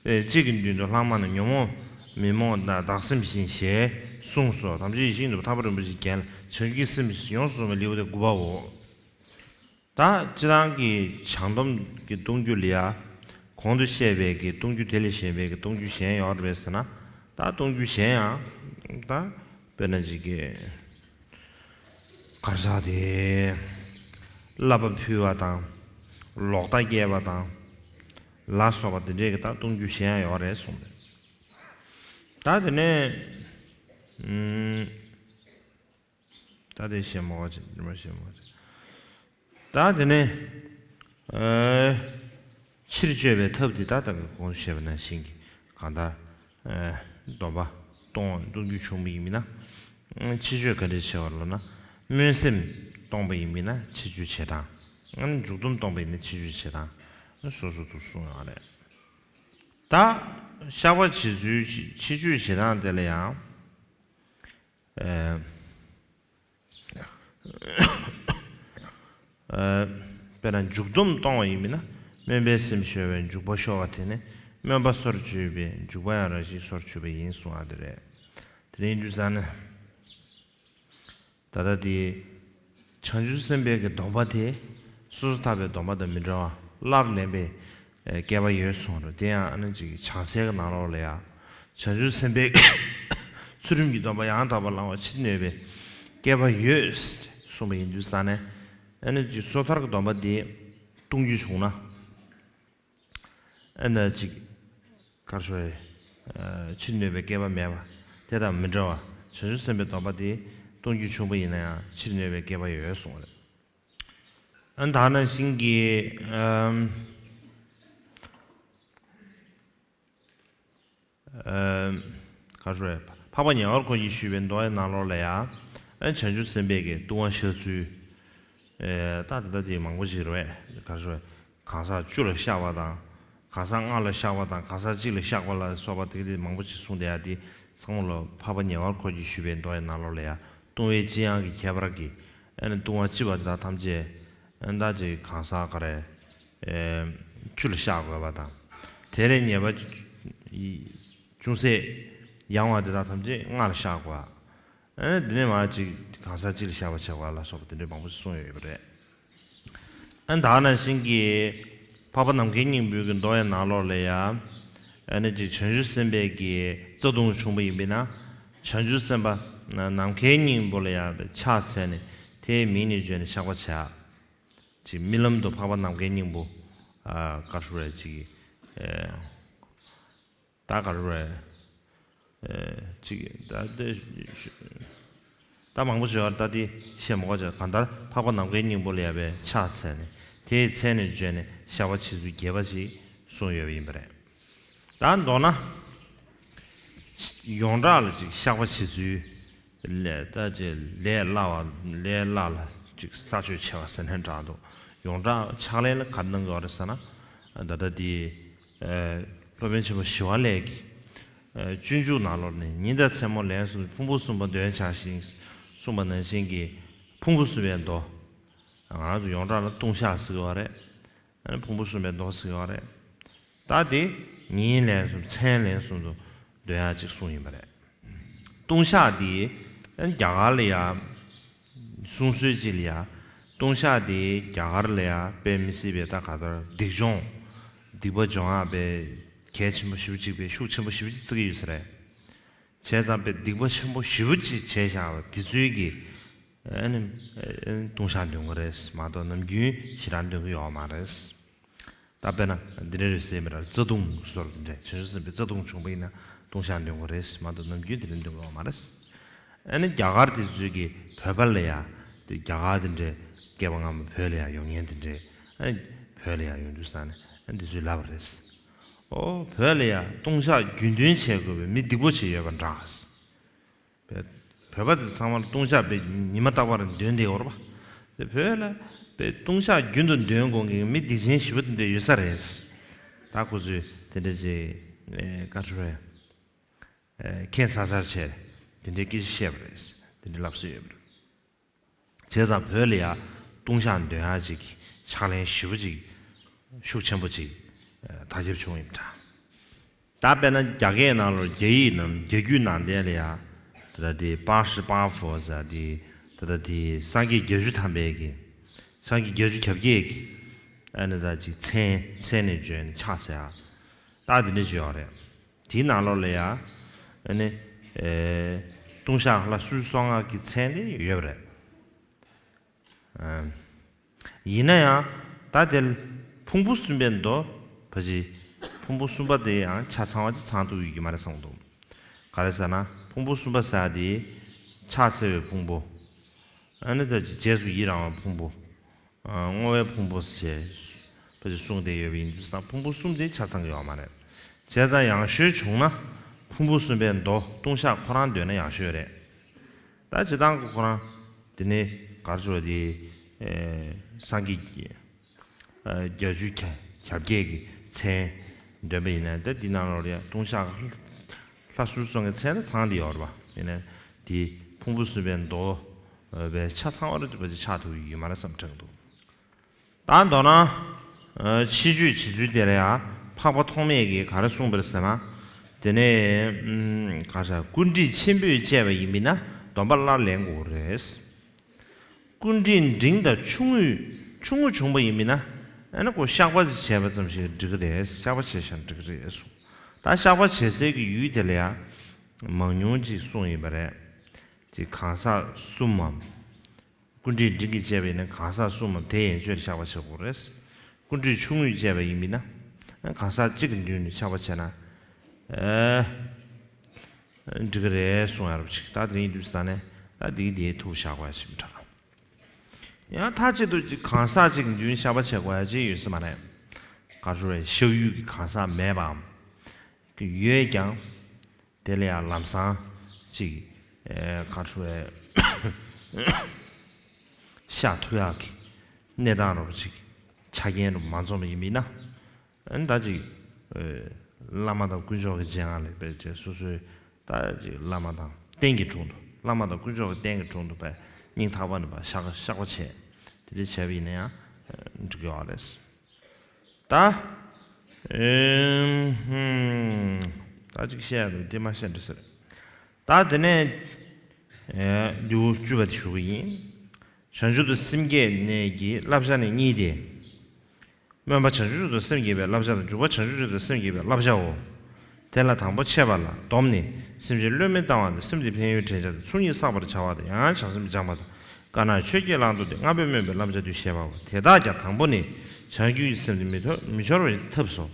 ཨེ། གཅིག་གི་མདུན་དུ་ལྷག་མ་ན་ཉོན་མོངས་མི་རྨོངས་དང་བདག་སེམས་བཞིན་ཞེས་གསུངས་སོ། དམ་ཆོས་ཡིད་བཞིན་ནོར་བུ་ཐར་པ་རིན་པོ་ཆེའི་རྒྱན་ལ་བྱང་ཆུབ་ཀྱི་སེམས་ཡོངས་སུ་རྫོགས་པའི་ལེའུ་སྟེ་དགུ་པའོ། ད་སྤྱིར་བཏང་གི་བྱང་སྡོམ་གྱི་གཏོང་རྒྱུ་ལ་ཡ། གོང་དུ་བཤད་པའི་གི་གཏོང་རྒྱུ་དེ་ལས་གཞན་པའི་གི་གཏོང་རྒྱུ་གཞན་ཡོད་རེད་ཟེར་ན། ད་གཏོང་རྒྱུ་གཞན་ཡང་ད་དཔེར་ན་ཅིག་གི་གར་ཟག་དེ་བསླབ་པ་ཕུལ་བ་དང་། ལོག་ལྟ་སྐྱེས་པ་དང་། ལ་སོགས་པ་དེ་འདྲའི་གི་ད་གཏོང་རྒྱུ་གཞན་ཡང་ཡོད་རེད་གསུངས་པས། ད་དེ་ནས་ཨུམ། ད་དེ་བཤད་མ་བ་ཅིག་དེ་མ་བཤད་མ་བ་ཅིག་ད་དེ་ནས་ཨ་ཕྱིར་བཅོས་པའི་ཐབས་འདི་ད་ལྟ་གི་གོང་དུ་བཤད་པ་ནང་བཞིན་གྱི་གང་ལྟར་ཨ་སྡོམ་པ་གཏོང་གཏོང་རྒྱུ་བྱུང་བ་ཡིན་མིན་ན། ཕྱིར་བཅོས་ག་འདྲས་བྱེད་པ་ལབ་ན། སྨོན་སེམས་གཏོང་པ་ཡིན་མིན་ན་ཕྱིར་བཅོས་བྱེད་སྟངས། འཇུག་སྡོམ་གཏོང་པ་ཡིན་ན་ཕྱིར་བཅོས་བྱེད་སྟངས་སོ་སོ་དུ་གསུངས་ཡོད་རེད། ད་བཤགས་པ་བྱེད་ཚུལ་ཕྱིར་བཅོས་བྱེད་སྟངས་དེ་ལ་ཡང་། ཨ། ཨ། དཔེར་ན་འཇུག་སྡོམ་གཏོང་བ་ཡིན་མིན་ན། སྨོན་པའི་སེམས་ཤོར་བའི་འཇུག་པ་ཤོར་བ་དེ་ནི་སྨོན་པ་སོར་ཆུད་པའི་འཇུག་པ་ཡང་རང་བཞིན་སོར་ཆུད་པ་ཡིན་གསུང་བ་དེ་རེད། དེ་ཡིན་དུས་ཙང་ནས། ད་ལྟ་དེ། བྱང་ཆུབ་སེམས་དཔའི་གི་སྡོམ་པ་དེ། སོ་སོ་ཐར་པའི་སྡོམ་པ་དང་མི་འདྲ་བ་སླར་ལེན་པའི་བསྐལ་པ་ཡོད་གསུངས་རེད། དེ་ཡང་ཨ་ནི་ཅིག་བྱང་སའི་གི་ནང་ལོགས་ལ་ཡང་། བྱང་ཆུབ་སེམས་དཔའི་ཚུལ་ཁྲིམས་ཀྱི་སྡོམ་པ་ཡང་དག་པར་བླང་བ་ཕྱིར་གནོད་པའི་བསྐལ་པ་ཡོད་གསུངས་པ་ཡིན་དུས་ཙང་ནས། ཨ་ནི་ཅིག་སོ་ཐར་གྱི་སྡོམ་པ་དེ་གཏོང་རྒྱུ་བྱུང་ན། ཨ་ནི་ཅིག་གར་ཤོར་བའི་ཕྱིར་གནོད་པའི་བསྐལ་པ་མེད་པ་དེ་དང་མི་འདྲ་བ། བྱང་ཆུབ་སེམས་དཔའི་སྡོམ་པ་དེ་གཏོང་རྒྱུ་བྱུང་བ་ཡིན་ན་ཡང་ཕྱིར་གནོད་པའི་བསྐལ་པ་ཡོད་གསུངས་པ་རེད། ཨ་ནི་ད་ནང་བཞིན་གྱི་ཨམ། ཨ། ག་རེ། འཕགས་པ་ཉེ་བར་འཁོར་གྱིས་ཞུས་པའི་མདོའི་ནང་ལོགས་ལ་ཡང་། ཨ། བྱང་ཆུབ་སེམས་དཔའི་གི་ལྟུང་བ་བཤགས་ཚུལ། ཨེ། ད་ད་ལྟ་དེ་མང་པོ་ཞིག་རེད་པས། ག་རེ། གང་ཟག་བཅུ་ལ་བཤགས་པ་དང་། གང་ཟག་ལྔ་ལ་བཤགས་པ་དང་གང་ཟག་གཅིག་ལ་བཤགས་པ་ལ་སོགས་པ་དེ་དེ་མང་པོ་ཞིག་གསུངས་བསྡད་ཡ་དེ་ཚང་མ་ལ་འཕགས་པ་ཉེ་བར་འཁོར་གྱིས་ཞུས་པའི་མདོའི་ནང་ལོགས་ལ་ཡང་ལྟུང་བའི་ལྕི་ཡང་གི་ཁྱད་པར་གྱིས། ཨ་ནི་ལྟུང་བ་ལྕི་བ་དེ་དག་ཐམས་ཅད། ཨ་ནི་ད་ཅིག་གང་ཟག་ག་རེ། ཨེ། བཅུ་ལ་བཤགས་དགོས་པ་དང་། དེ་ལས་ཉེས་པ་ཅུང་ཟད་ ཡང་བ་དེ་དག་ཐམས་ཅད་སྔར་བཤགས་པ། ཨ་ནི་དེ་ནས་མར་ཅིག་གང་ཟག་སྤྱི་ལ་བཤགས་པ་བྱ་བ་ལ་སོགས་པ་དེ་འདྲའི་མང་པོ་ཞིག་གསུངས་ཡོད་པ་རེད། ཨ་ནི་ད་ག་ནང་བཞིན་གྱི་འཕགས་པ་ནམ་མཁའི་སྙིང་པོའི་གི་མདོ་ཡི་ནང་ལོགས་ལ་ཡང་། ཨ་ནི་ཅིག་བྱང་ཆུབ་སེམས་དཔའི་གི་རྩ་ལྟུང་བྱུང་བ་ཡིན་པས་ན། བྱང་ཆུབ་སེམས་དཔའ་ནམ་མཁའི་སྙིང་པོ་ལ་ཡང་ཕྱག་འཚལ་ནས་དེའི་མིང་ནས་བརྗོད་ནས་བཤགས་པ་བྱ། ཅིག་རྨི་ལམ་དུ་འཕགས་པ་ནམ་མཁའི་སྙིང་པོ། ཨ་ག་རེ་ཟེར་ཅིག་ཨེ། ད་ག་རེ་རེད། ཨེ་ཅིག་ད་ལྟ་ད་མང་པོ་ཞིག་ཡོད་རེད། ད་དེ་བཤད་མ་དགོས་ཅིག་གང་ལྟར་འཕགས་པ་ནམ་མཁའི་སྙིང་པོ་ལ་ཡང་ཕྱག་འཚལ་ནས་དེའི་མཚན་ནས་བརྗོད་ནས་བཤགས་པ་བྱེད་ཚུལ་རྒྱས་པ་ཞིག་གསུངས་ཡོད་པ་ཡིན་པ་རེད། ད་མདོར་ན། ཡོངས་གྲགས་ལ་ཅིག་བཤགས་པ་བྱེད་ཚུལ། ལས་ད་ཅིག་ལས་སླ་བ་ལས་སླ་ལ་ཅིག་ས་ཆོད་ཆེ་བ་ཟེར་ནས་འདྲ་འདུག་ཡོངས་གྲགས་ཕྱག་ལེན་ལ་ག་རེ་གནང་གི་ཡོད་རེད་ཟེར་ན། ད་ལྟ་དེ། ཨ་སློབ་དཔོན་ཆེན་པོ་ཞི་བ་ལྷས་ཀྱིས། ཨ་སྤྱོད་འཇུག་ནང་ལོགས་ནས་ཉིན་དང་མཚན་མོ་ལན་གསུམ་ཕུང་པོ་གསུམ་པ་འདོན་བྱ་ཞིང་གསུངས་པ་ནང་བཞིན་གྱི་ཕུང་པོ་གསུམ་པའི་མདོ། ང་རང་ཚོ་ཡོངས་གྲགས་ལ་ལྟུང་བཤགས་ཟེར་གྱི་ཡོད་རེད། ཨ་ནི་ཕུང་པོ་གསུམ་པའི་མདོ་ཟེར་གྱི་ཡོད་རེད། ད་དེ་ཉིན་ལན་གསུམ་མཚན་ལན་གསུམ་དུ་འདོན་ཡག་ཅིག་གསུངས་ཡིན་པ་རེད། ལྟུང་བཤགས་འདི་རྒྱ་གར་ལ་ཡང་གསུང་སྲོལ་ཅིག་ལ་ཡང་ལྟུང་བཤགས་འདི་རྒྱ་གར་ལ་ཡང་དཔེ་མི་སྲིད་པའི་ད་ག་ལྟར་སྡིག་སྦྱོང་སྡིག་པ་སྦྱོང་ཡག་དཔེ་གལ་ཆེན་པོ་ཞེ་པོ་ཅིག་དཔེ་ཤུགས་ཆེན་པོ་ཞེ་པོ་ཅིག་བརྩི་གི་ཡོད་ས་རེད། བྱས་ཙང་དཔེ་སྡིག་པ་ཆེན་པོ་ཞེ་པོ་ཅིག་བྱས་བཞག་པ་དེ་ཚོའི་གི་ཨ་ནི་ཨ་ནི་ལྟུང་བཤགས་འདོན་གི་རེད་མ་གཏོགས་ནམ་རྒྱུན་ཞེ་དྲག་འདོན་གི་ཡོད་མ་རེད། ད་དཔེར་ན་འདི་འདྲ་རེད་ཟེར་མི་ར་རྩ་ལྟུང་སོགས་དེ་འདྲ་བྱང་ཆུབ་སེམས་དཔའི་རྩ་ལྟུང་བྱུང་པ་ཡིན་ན་ལྟུང་བཤགས་འདོན་དགོས་རེད་མ་གཏོགས་ནམ་རྒྱུན་དེ་འདྲ་འདོན་དགོས་མ་རེད། ཨ་ནི་རྒྱ་གར་དེ་ཚོའི་གི་བོད་པ་ལ་ཡ་དེ་རྒྱ་གར་དེ་འདྲའི་སྐྱེས་པ་སྔ་མ་བོད་ལ་ཡ་ཡོང་མཁན་དེ་འདྲའི་ཨ་ནི་བོད་ལ་ཡ་ཡོང་དུས་ས་ནས་ཨ་ནི་དེ་ཚོས་ལབ་པ་རེད། ཨོ་བོད་ལ་ཡ་ལྟུང་བཤགས་རྒྱུན་འདོན་བྱེད་དགོས་པའི་མི་སྡིག་པོ་ཅིག་ཡོད་པ་འདྲ། བོད་པ་དེ་ཚང་མར་ལྟུང་བཤགས་དཔེ་ཉི་མ་རྟག་པར་འདོན་བསྡད་ཡོད་རེད་པ། དེ་བོད་ལ་དཔེ་ལྟུང་བཤགས་རྒྱུན་དུ་འདོན་དགོས་མཁན་མི་སྡིག་ཅན་ཞེ་པོ་དེ་འདྲ་ཡོད་ས་རེད། ད་ཁོ་ཚོས་དེ་འདྲ་ཅིག་ཨེ་བཀའ་འཁྲོལ་ཨེ་ཁྱད་མཚར་མཚར་བྱས་དེ་འདྲའི་སྐད་ཆ་བཤད་པ་རེད། དེ་འདྲའི་ལབ་སྲོལ་ཡོད་པ་རེད། བྱས་ཙང་བོད་ལ་ཡ་ལྟུང་བཤགས་འདོན་ཡག་ཅིག་ཕྱག་ལེན་ཞེ་པོ་ཅིག་ཤུགས་ཆེན་པོ་ཅིག་ཨེ་དར་ཁྱབ་བྱུང་ཡིན་པ་འདྲ། ད་དཔེར་ན་རྒྱ་སྐད་ནང་ལོགས་རྒྱ་ཡིག་ནང་རྒྱ་རྒྱུད་ནང་བསྟན་ལ་ཡ། ད་ལྟ་དེ་པ་ཧྲི་པ་ཧྥོ་ཟེར་དེ། ད་ལྟ་དེ་སངས་རྒྱས་བརྒྱད་ཅུ་ཐམ་པའི་གི། སངས་རྒྱས་བརྒྱད་ཅུ་གྱ་བརྒྱད་ཀྱི། ཨ་ནི་ད་ཅིག་མཚན་མཚན་ནས་བརྗོད་ནས་ཕྱག་འཚལ་ཡག་ད་དེ་འདྲ་ཅིག་ཡོད་རེད། དེའི་ནང་ལོགས་ལ་ཡ། ཨ་ནི། ཨེ། ལྟུང་བཤགས་ལྷ་སུམ་ཅུ་སོ་ལྔ་གི་མཚན་དེ་ཡོད་པ་རེད། ཨ། ཡིན་ན་ཡང་ད་དེ་ཕུང་པོ་གསུམ་པའི་མདོ་ཕ་ཅི། ཕུང་པོ་གསུམ་པ་དེ་ཡང་ཆ་ཚང་བ་ཅིག་ཚང་ཐུབ་ཡོད་ཀྱི་མ་རེད་བསམ་གྱི་འདུག་ག་རེ་ཟེར་ན་ཕུང་པོ་གསུམ་པ་ཟེར་ཡག་དེ་ཕྱག་འཚལ་བའི་ཕུང་པོ། ཨ་ནི་ད་ཅིག་རྗེས་སུ་ཡི་རང་བའི་ཕུང་པོ། ཨ། བསྔོ་བའི་ཕུང་པོ་ཞེས་ཕ་ཅི་གསུངས་བསྡད་ཡོད་པ་ཡིན་དུས་ཙང་ཕུང་པོ་གསུམ་དེ་ཆ་ཚང་གི་ཡོད་མ་རེད། བྱས་ཙང་ཡང་ཤོས་བྱུང་ན་ཕུང་པོ་གསུམ་པའི་མདོ་ལྟུང་བཤགས་ཁོ་རང་འདོན་ན་ཡང་ཤོས་རེད། ད་སྤྱིར་བཏང་གི་ཁོ་རང་དེ་ནི་ག་རེ་ཟེར་བ་དེ། ཨེ། སངས་རྒྱས་ཀྱི། ཨ། བརྒྱད་ཅུ་གྱ་བརྒྱད་ཀྱི་མཚན་འདོན་པ་ཡིན་ན་ད་འདི་ནང་ལོགས་ལ་ཡ་ལྟུང་བཤགས་ལྷ་སུམ་ཅུ་སོ་ལྔའི་མཚན་ད་ཚང་བསྡད་ཡོད་རེད་པ། ཡིན་ནའི་དེ་ཕུང་པོ་གསུམ་པའི་མདོ་བའི་ཆ་ཚང་བ་རེད་པ་ཅིག་ཆགས་ཐུབ་ཡོད་མ་རེད་བསམ་དྲན་འདུག་ད་མདོར་ན། ཨ། ཕྱི་བཅོས་བྱེད་ཚུལ་དེ་ལ་ཡང་འཕགས་པ་ཐོགས་མེད་ཀྱིས་ག་རེ་གསུངས་པ་རེད་ཟེར་ན། དེ་ནས་ཨམ། ག་རེ་ཟེར། ཀུན་དཀྲིས་ཆེན་པོས་བཅད་པ་ཡིན་པས་ན་སྡོམ་པ་སླར་ལེན་དགོས་རེད། ཀུན་དཀྲིས་འབྲིང་དང་ཆུང་ངུ་ཆུང་ངུ་བྱུང་བ་ཡིན་པས་ན་ཨ་ནི་ཁོ་བཤགས་པ་ཅིག་བྱས་པ་ཙམ་ཞིག་འགྲིག་གི་རེད། བཤགས་པ་བྱས་ཤག་འགྲིག་གི་རེད་གསུངས། ད་བཤགས་པ་བྱེད་སའི་གི་ཡུལ་དེ་ལ་ཡང་མང་ཉུང་ཅིག་གསུངས་ཡིན་པ་རེད། ཅིག་གང་ཟག་གསུམ་མམ། ཀུན་དཀྲིས་འབྲིང་གིས་བཅད་པ་ཡིན་ན་གང་ཟག་གསུམ་མམ་དེ་ཡན་ཆོད་ལ་བཤགས་པ་བྱེད་དགོས་རེད། ཀུན་དཀྲིས་ཆུང་ངུས་བཅད་པ་ཡིན་པས་ན་གང་ཟག་གཅིག་གི་མདུན་ནས་བཤགས་པ་བྱས་ན། ཨེ། འགྲིག་གི་རེད་གསུང་ཡ་རབས་ཅིག་ད་དེ་རིང་དུས་ས་ནས་ད་དེ་གི་དེའི་ཐུགས་བཞག་པ་ཞིག་འདྲ། ཡང་མཐའ་གཅིག་ཏུ་ཅིག་གང་ཟག་ཅིག་མདུན་བཤགས་པ་བྱེད་དགོས་ཡ་ཅིག་ཡོད་ས་མ་རེད། ག་རེ་ཟེར་བའི་བཤགས་ཡུལ་གྱི་གང་ཟག་མེད་པའམ། ཡོད་ཀྱང་། དེ་ལ་ཡང་ལམ་སང་ཅིག་ཨེ་ག་རེ་ཟེར་བའི་བཤགས་ཐུབ་ཡག་གི་གནས་སྟངས་རབས་ཅིག་ཆ་རྐྱེན་རུ་མ་འཛོམས་པ་ཡིན་པས་ན། ཨ་ནི་ད་ཅིག་ཨེ་བླ་མ་དང་དཀོན་མཆོག་གི་སྦྱིན་བདག་ལས་པའི་ཅིག་སོ་སོའི་ད་ཅིག་བླ་མ་དང་རྟེན་གྱི་དྲུང་དུ་བླ་མ་དང་དཀོན་མཆོག་གི་རྟེན་གྱི་དྲུང་དུ་བས་སྙིང་ཐག་པ་ནས་བ་བཤགས་བཤགས་པ་བྱས་དེ་འདྲ་བྱས་པ་ཡིན་ན་ཡང་འགྲིག་གི་ཡོད་རེད། ད་ཨེ་ཧུམ་ད་ཅིག་བཤད་ཡག་འདུག་དེ་མ་བཤད་འགྲིག་ས་རེད། ད་དེ་ནས་ཨེ་འདིའུ་བཅུ་པ་དེ་ཞུ་གི་ཡིན། བྱང་ཆུབ་ཏུ་སེམས་བསྐྱེད་ནས་ཀྱི་བསླབ་བྱ་ནི་གཉིས་ཏེ། སྨོན་པ་བྱང་ཆུབ་ཏུ་སེམས་བསྐྱེད་པའི་བསླབ་བྱ་དང་། འཇུག་པ་བྱང་ཆུབ་ཏུ་སེམས་བསྐྱེད་པའི་བསླབ་བྱའོ། དེ་ལ་དང་པོ་ཆད་པ་ལ་སྡོམ་ནི། སེམས་ཅན་བློས་མི་བཏང་བ་དང་། སེམས་དེ་ཕན་ཡོན་དྲན་བྱ་དང་། ཚུལ་གཉིས་བསགས་པར་བྱ་བ་དང་། ཡང་ཡང་བྱང་སེམས་སྦྱངས་པ་དང་། དཀར་ནག་ཆོས་བརྒྱད་བླང་དོར་ཏེ། ལྔ་པས་སྨོན་པའི་བསླབ་བྱ་སྡུད་ཞེས་པའོ། དེ་དག་ཀྱང་དང་པོ་ནི། བྱང་ཆུབ་ཀྱི་སེམས་དེ་མི་འཐོར་མི་འཆོར་བའི་ཐབས་སོ།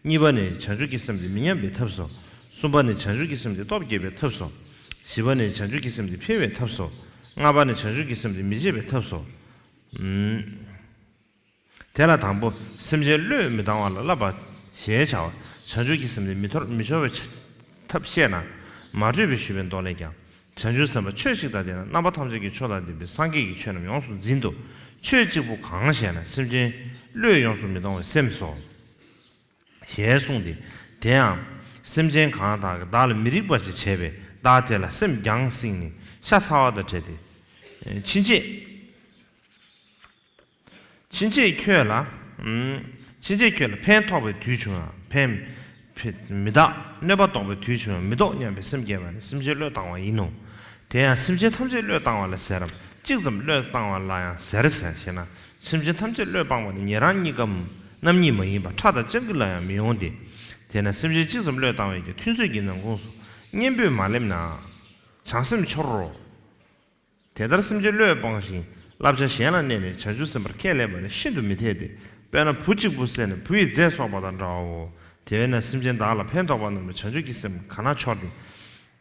གཉིས་པ་ནི། བྱང་ཆུབ་ཀྱི་སེམས་དེ་མི་ཉམས་པའི་ཐབས་སོ། གསུམ་པ་ནི། བྱང་ཆུབ་ཀྱི་སེམས་དེ་སྟོབས་བསྐྱེད་པའི་ཐབས་སོ། བཞི་པ་ནི། བྱང་ཆུབ་ཀྱི་སེམས་དེ་འཕེལ་བའི་ཐབས་སོ། ལྔ་པ་ནི། བྱང་ཆུབ་ཀྱི་སེམས་དེ་མི་བརྗེད་པའི་ཐབས་སོ། ཨུམ། དེ་ལ་དང་པོ་སེམས་ཅན་བློས་མི་བཏང་བ་ལ་བསླབ་པ་ཞེས་བྱ་བ། བྱང་ཆུབ་ཀྱི་སེམས་དེ་མི་འཐོར་མི་ཤོར་བའི་ཆ་ཐབས་བཤད་ན། མ་སྤྲོས་པས་ཞུས་པའི་མདོ་ལས་ཀྱང་། བྱང་ཆུབ་སེམས་དཔའ་ཆོས་ཤིག་དང་ལྡན་ན། རྣམ་པ་ཐམས་ཅད་ཀྱི་ཆོས་དང་ལྡན་པའི་སངས་རྒྱས་ཀྱི་ཆོས་རྣམས་ཡོངས་སུ་འཛིན་ཏོ། ཆོས་གཅིག་པུ་གང་ཞེ་ན། སེམས་ཅན་བློས་ཡོངས་སུ་མི་གཏོང་བའི་སེམས་སོ། ཞེས་གསུངས་ཏེ། དེ་ཡང་སེམས་ཅན་གང་དག་གིས་བདག་ལ་མི་རིགས་པ་ཞིག་བྱས་པས། བདག་དེ་ལ་སེམས་རྒྱང་བསྲིངས་ནས་ཤ་ཚ་བ་དང་བྲལ་ཏེ། ཕྱིན་ཆད། ཕྱིན་ཆད་ཁྱོད་ལ། ཕྱིན་ཆད་ཁྱོད་ལ་ཕན་ཐོགས་པའི་དུས་བྱུང་ཡང་ཕན་མི་བཏགས། གནོད་པ་བཏང་བའི་དུས་བྱུང་ཡང་མི་ཐོགས་སྙམ་པའི་སེམས་བསྐྱེད་པ་ནི་སེམས་ཅན་བློས་བཏང་བ་ཡིན་ནོ། དེ་ཡང་སེམས་ཅན་ཐམས་ཅད་བློས་བཏང་བ་ལ་ཟེར་རམ། གཅིག་ཙམ་བློས་བཏང་བ་ལ་ཡང་ཟེར་ཟེར་ཞེ་ན། སེམས་ཅན་ཐམས་ཅད་བློས་སྤངས་པ་ནི་ཉན་རང་གཉིས་ཀའམ་རྣམ་གཉིས་མ་ཡིན་པ་ཕྲ་དང་སྤྱང་ཀི་ལ་ཡང་མི་ཡོང་སྟེ། དེས་ན་སེམས་ཅན་གཅིག་ཙམ་བློས་བཏང་བས་ཀྱང་ཐུན་ཚོད་ཀྱི་ནམ་གུང་སུ་གཉེན་པོས་མ་སླེབས་ན། བྱང་སེམས་འཆོར་རོ། དེ་ལྟར་སེམས་ཅན་བློས་སྤངས་ཤིང་བསླབ་བྱ་གཞན་ལ་གནས་ནས་བྱང་ཆུབ་སེམས་དཔར་ཁས་ལེན་པ་ནི་ཤིན་ཏུ་མི་འཐད་དེ། དཔེར་ན་བུ་གཅིག་པུ་བསད་ནས་བུ་ཡི་རྫས་གསོག་པ་དང་འདྲའོ། དེ་བས་ན་སེམས་ཅན་བདག་ལ་ཕན་འདོགས་པ་རྣམས་ལ་བྱང་ཆུབ་ཀྱི་སེམས་གང་ན་འཆོར་ཏེ།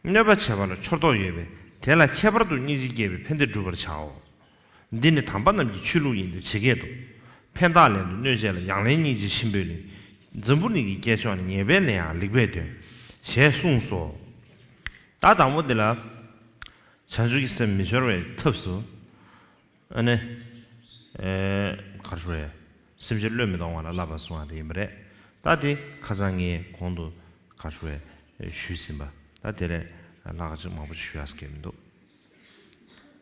གནོད་པ་བྱེད་པ་ལ་འཆོར་དོགས་ཡོད་པས། དེ་ལ་ཁྱད་པར་དུ་སྙིང་རྗེ་བསྐྱེད་པའི་ཕན་བདེ་བསྒྲུབ་པར་བྱའོ། འདི་ནི་དམ་པ་རྣམས་ཀྱི་ཆོས་ལུགས་ཡིན་ཏེ། ཇི་སྐད་དུ། ཕན་བཏགས་ལན་དུ་གནོད་བྱེད་ལ། ཡང་ལན་སྙིང་རྗེ་ཆེན་པོས་ལན། འཛམ་བུ་གླིང་གི་སྐྱེས་མཆོག་ནི། ཉེས་པའི་ལན་ཡང་ལེགས་པས་འདོན། ཞེས་གསུངས་སོ། ད་དང་པོ་འདི་ལ། བྱང་ཆུབ་ཀྱི་སེམས་མི་འཆོར་བའི་ཐབས་སུ། ཨ་ནི། ཨེ། ག་རེ་ཞུ་དགོས་རེད། སེམས་ཅན་བློས་མི་གཏོང་བ་ལ་བསླབ་པ་གསུངས་པ་དེ་ཡིན་པ་རེད། ད་དེ་ཁ་སང་ངས་གོང་དུ་ག་རེ་ཞུ་དགོས་རེད། ཞུས་ཟིན་པ། ད་དེ་ལས་ལྷག་ཅིག་མང་པོ་ཞིག་ཞུ་ཡག་གི་མི་འདུག་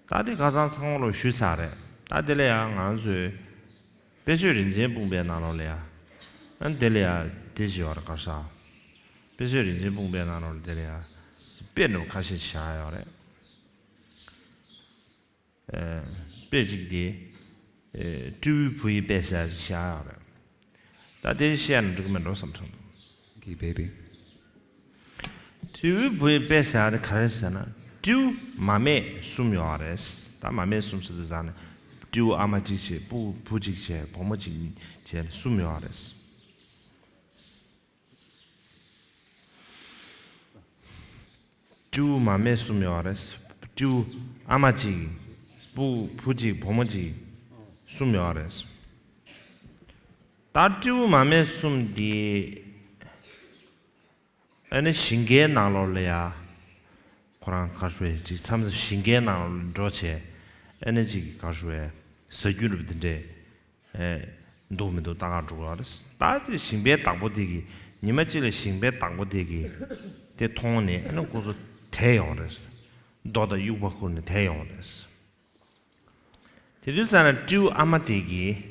ད་དེ་ཁ་སང་ཚང་མ་ལོ་ཞུས་ཚར་རེད། ད་དེ་ལས་ཡང་ང་ཚོས་དཔེ་ཆོས་རིན་ཆེན་སྤུངས་པའི་ནང་ལོགས་ལ་ཡ། ཨ་ནི་དེ་ལ་ཡ་དེ་ཞིག་ཡོད་རེད། ག་རེ་ཟེར། དཔེ་ཆོས་རིན་ཆེན་སྤུངས་པའི་ནང་ལོགས་ལ་དེ་ལ་ཡ། དཔེ་འདྲ་བོ་ཁ་ཤས་བཞག་ཡོད་རེད། ཨེ། དཔེ་གཅིག་དེ། ཨེ། སྤྲེའུའི་བུ་ཡི་དཔེ་ཟེར་ཡག་ཅིག་བཞག་ཡོད་རེད། ད་དེ་བཤད་ན་འགྲིག་གི་མེད་འགྲོ་བསམ་བསམ། གི་བེ་བེ། སྤྲེའུའི་བུ་ཡི་དཔེ་ཟེར་ཡག་དེ་ག་རེ་ཟེར་ན། སྤྲེའུ་མ་སྨད་གསུམ་ཡོད་རེད། ད་མ་སྨད་གསུམ་ཟེར་དུས་ཙང་ནས། སྤྲེའུ་ཨ་མ་གཅིག་བྱས། སྤྲེའུ་བུ་གཅིག་བྱས། བུ་མོ་གཅིག་བྱས་ནས་གསུམ་ཡོད་རེད། སྤྲེའུ་མ་སྨད་གསུམ་ཡོད་རེད། སྤྲེའུ་ཨ་མ་གཅིག་སྤྲེའུ་བུ་གཅིག་བུ་མོ་གཅིག་གསུམ་ཡོད་རེད། ད་སྤྲེའུ་མ་སྨད་གསུམ་འདི། ཨ་ནི་ཞིང་ཁའི་ནང་ལོགས་ལ་ཡ། ཁོ་རང་ག་རེ་ཞུ་དགོས་རེད། ཅིག་མཚམས་མཚམས་ཞིང་ཁའི་ནང་ལོགས་ལ་འགྲོ་བྱས། ཨ་ནི་ཅིག་ག་རེ་ཞུ་དགོས་རེད། ཟ་རྒྱུ་འདྲ་པོ་དེ་འདྲས། ཨེ། འདུག་མི་འདུག་ལྟ་ག་འགྲོ་གི་ཡོད་རེད། ད་དེ་ཞིང་པའི་བདག་པོ་དེ་གིས། ཉི་མ་གཅིག་ལ་ཞིང་པའི་བདག་པོ་དེ་གིས་དེ་མཐོང་ནས། ཨ་ནི་ཁོ་ཚོ་དེད་ཡོང་རེད། རྡོ་དང་དབྱུག་པ་ཁུར་ནས་དེད་ཡོང་རེད། དེ་དུས་ཙ་ན་སྤྲེའུ་ཨ་མ་དེ་གིས།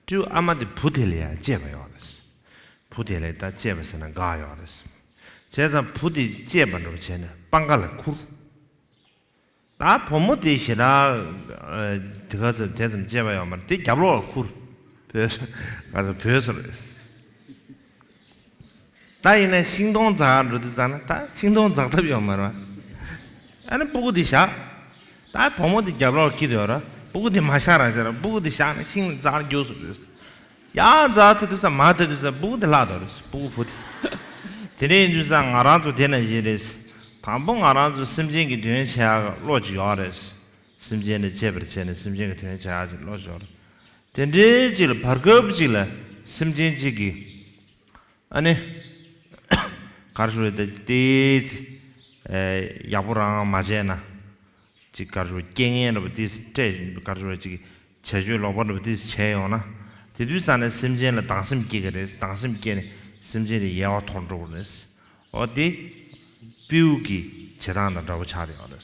སྤྲེའུ་ཨ་མ་དེ་བུ་དེ་ལ་ཡང་གཅེས་པ་ཡོད་རེད། བུ་དེ་ལ་ད་གཅེས་པ་ཟེར་ན་དགའ་ཡོད་རེད། བྱས་ཙང་བུ་དེ་གཅེས་པ་འདྲ་པོ་བྱས་ནས་པང་ཁ་ལ་ཁུར། ད་བུ་མོ་དེ་ཞེ་དྲག་ཨ། དེ་ག་ཙམ་དེ་ཙམ་གཅེས་པ་ཡོད་མ་རེད། དེ་རྒྱབ་ལོགས་ལ་ཁུར། བུད་སོང་། ང་ཚོ་བུད་སོང་རེད། ད་ཡིན་ན་ཤིང་སྡོང་འཛེག་འགྲོ་དུས་ཙ་ན་ད་ཤིང་སྡོང་འཛེག་ཐབས་ཡོད་མ་རེད། ཨ་ནི་སྤུ་གུ་དེ་བཞག་ད་བུ་མོ་དེ་རྒྱབ་ལོགས་ལ་འཁྱེར་ཡོད་རེད། སྤུ་གུ་དེ་མ་བཞག་རང་བཞག་རེད། སྤུ་གུ་དེ་བཞག་ནས་ཤིང་ལ་འཛེག་རྒྱུགས་སོང་རེད། ཡར་འཛེག་ཐུབ་དུས་ཙ། མར་ཐུབ་དུས་ཙ་སྤུ་གུ་དེ་བརླག་འགྲོ་རེད། སྤུ་གུ་བུ་དེ། དེ་འདྲ་ཡིན་དུས་ཙ་ང་རང་ཚོ་དེ་ནང་བཞིན་རེད། དང་པོ་ང་རང་ཚོ་སེམས་ཅན་གྱི་དོན་བྱེད་ཡག་བློ་ཅིག་ཡོད་རེད། སེམས་ཅན་ལ་གཅེས་པར་བྱས་ནས་སེམས་ཅན་གྱི་དོན་བྱེད་ཡག་ཅིག་བློ་ཅིག་ཡོད་རེད། དེ་འདྲའི་ཅིག་ལ་བར་སྐབས་ཅིག་ལ་སེམས་ཅན་ཅིག་གིས། ཨ་ནི། ག་རེ་ཞུ་དགོས་རེད། ད་ཏོག་ཙམ། ཨེ། ཡག་པོ་རང་མ་བྱས་ན། ཅིག་ག་རེ་ཞུ། རྐྱེན་ངན་འདྲ་པོ་ཏོག་ཙམ་སྤྲད། ག་རེ་ཞུ། ཅིག་བྱ་སྤྱོད་ལོག་པ་འདྲ་པོ་ཏོག་ཙམ་བྱས་ཡོང་ན། དེ་དུས་ཙ་ནས་སེམས་ཅན་ལ་སྡང་སེམས་སྐྱེ་གི་རེད། སྡང་སེམས་སྐྱེས་ནས་སེམས་ཅན་དེ་ཡལ་བར་དོར་འགྲོ་གི་རེད། འོ་དེ་སྤྲེའུ་གི་བྱེད་སྟངས་དང་འདྲ་པོ་ཆགས་བསྡད་ཡོད་རེད།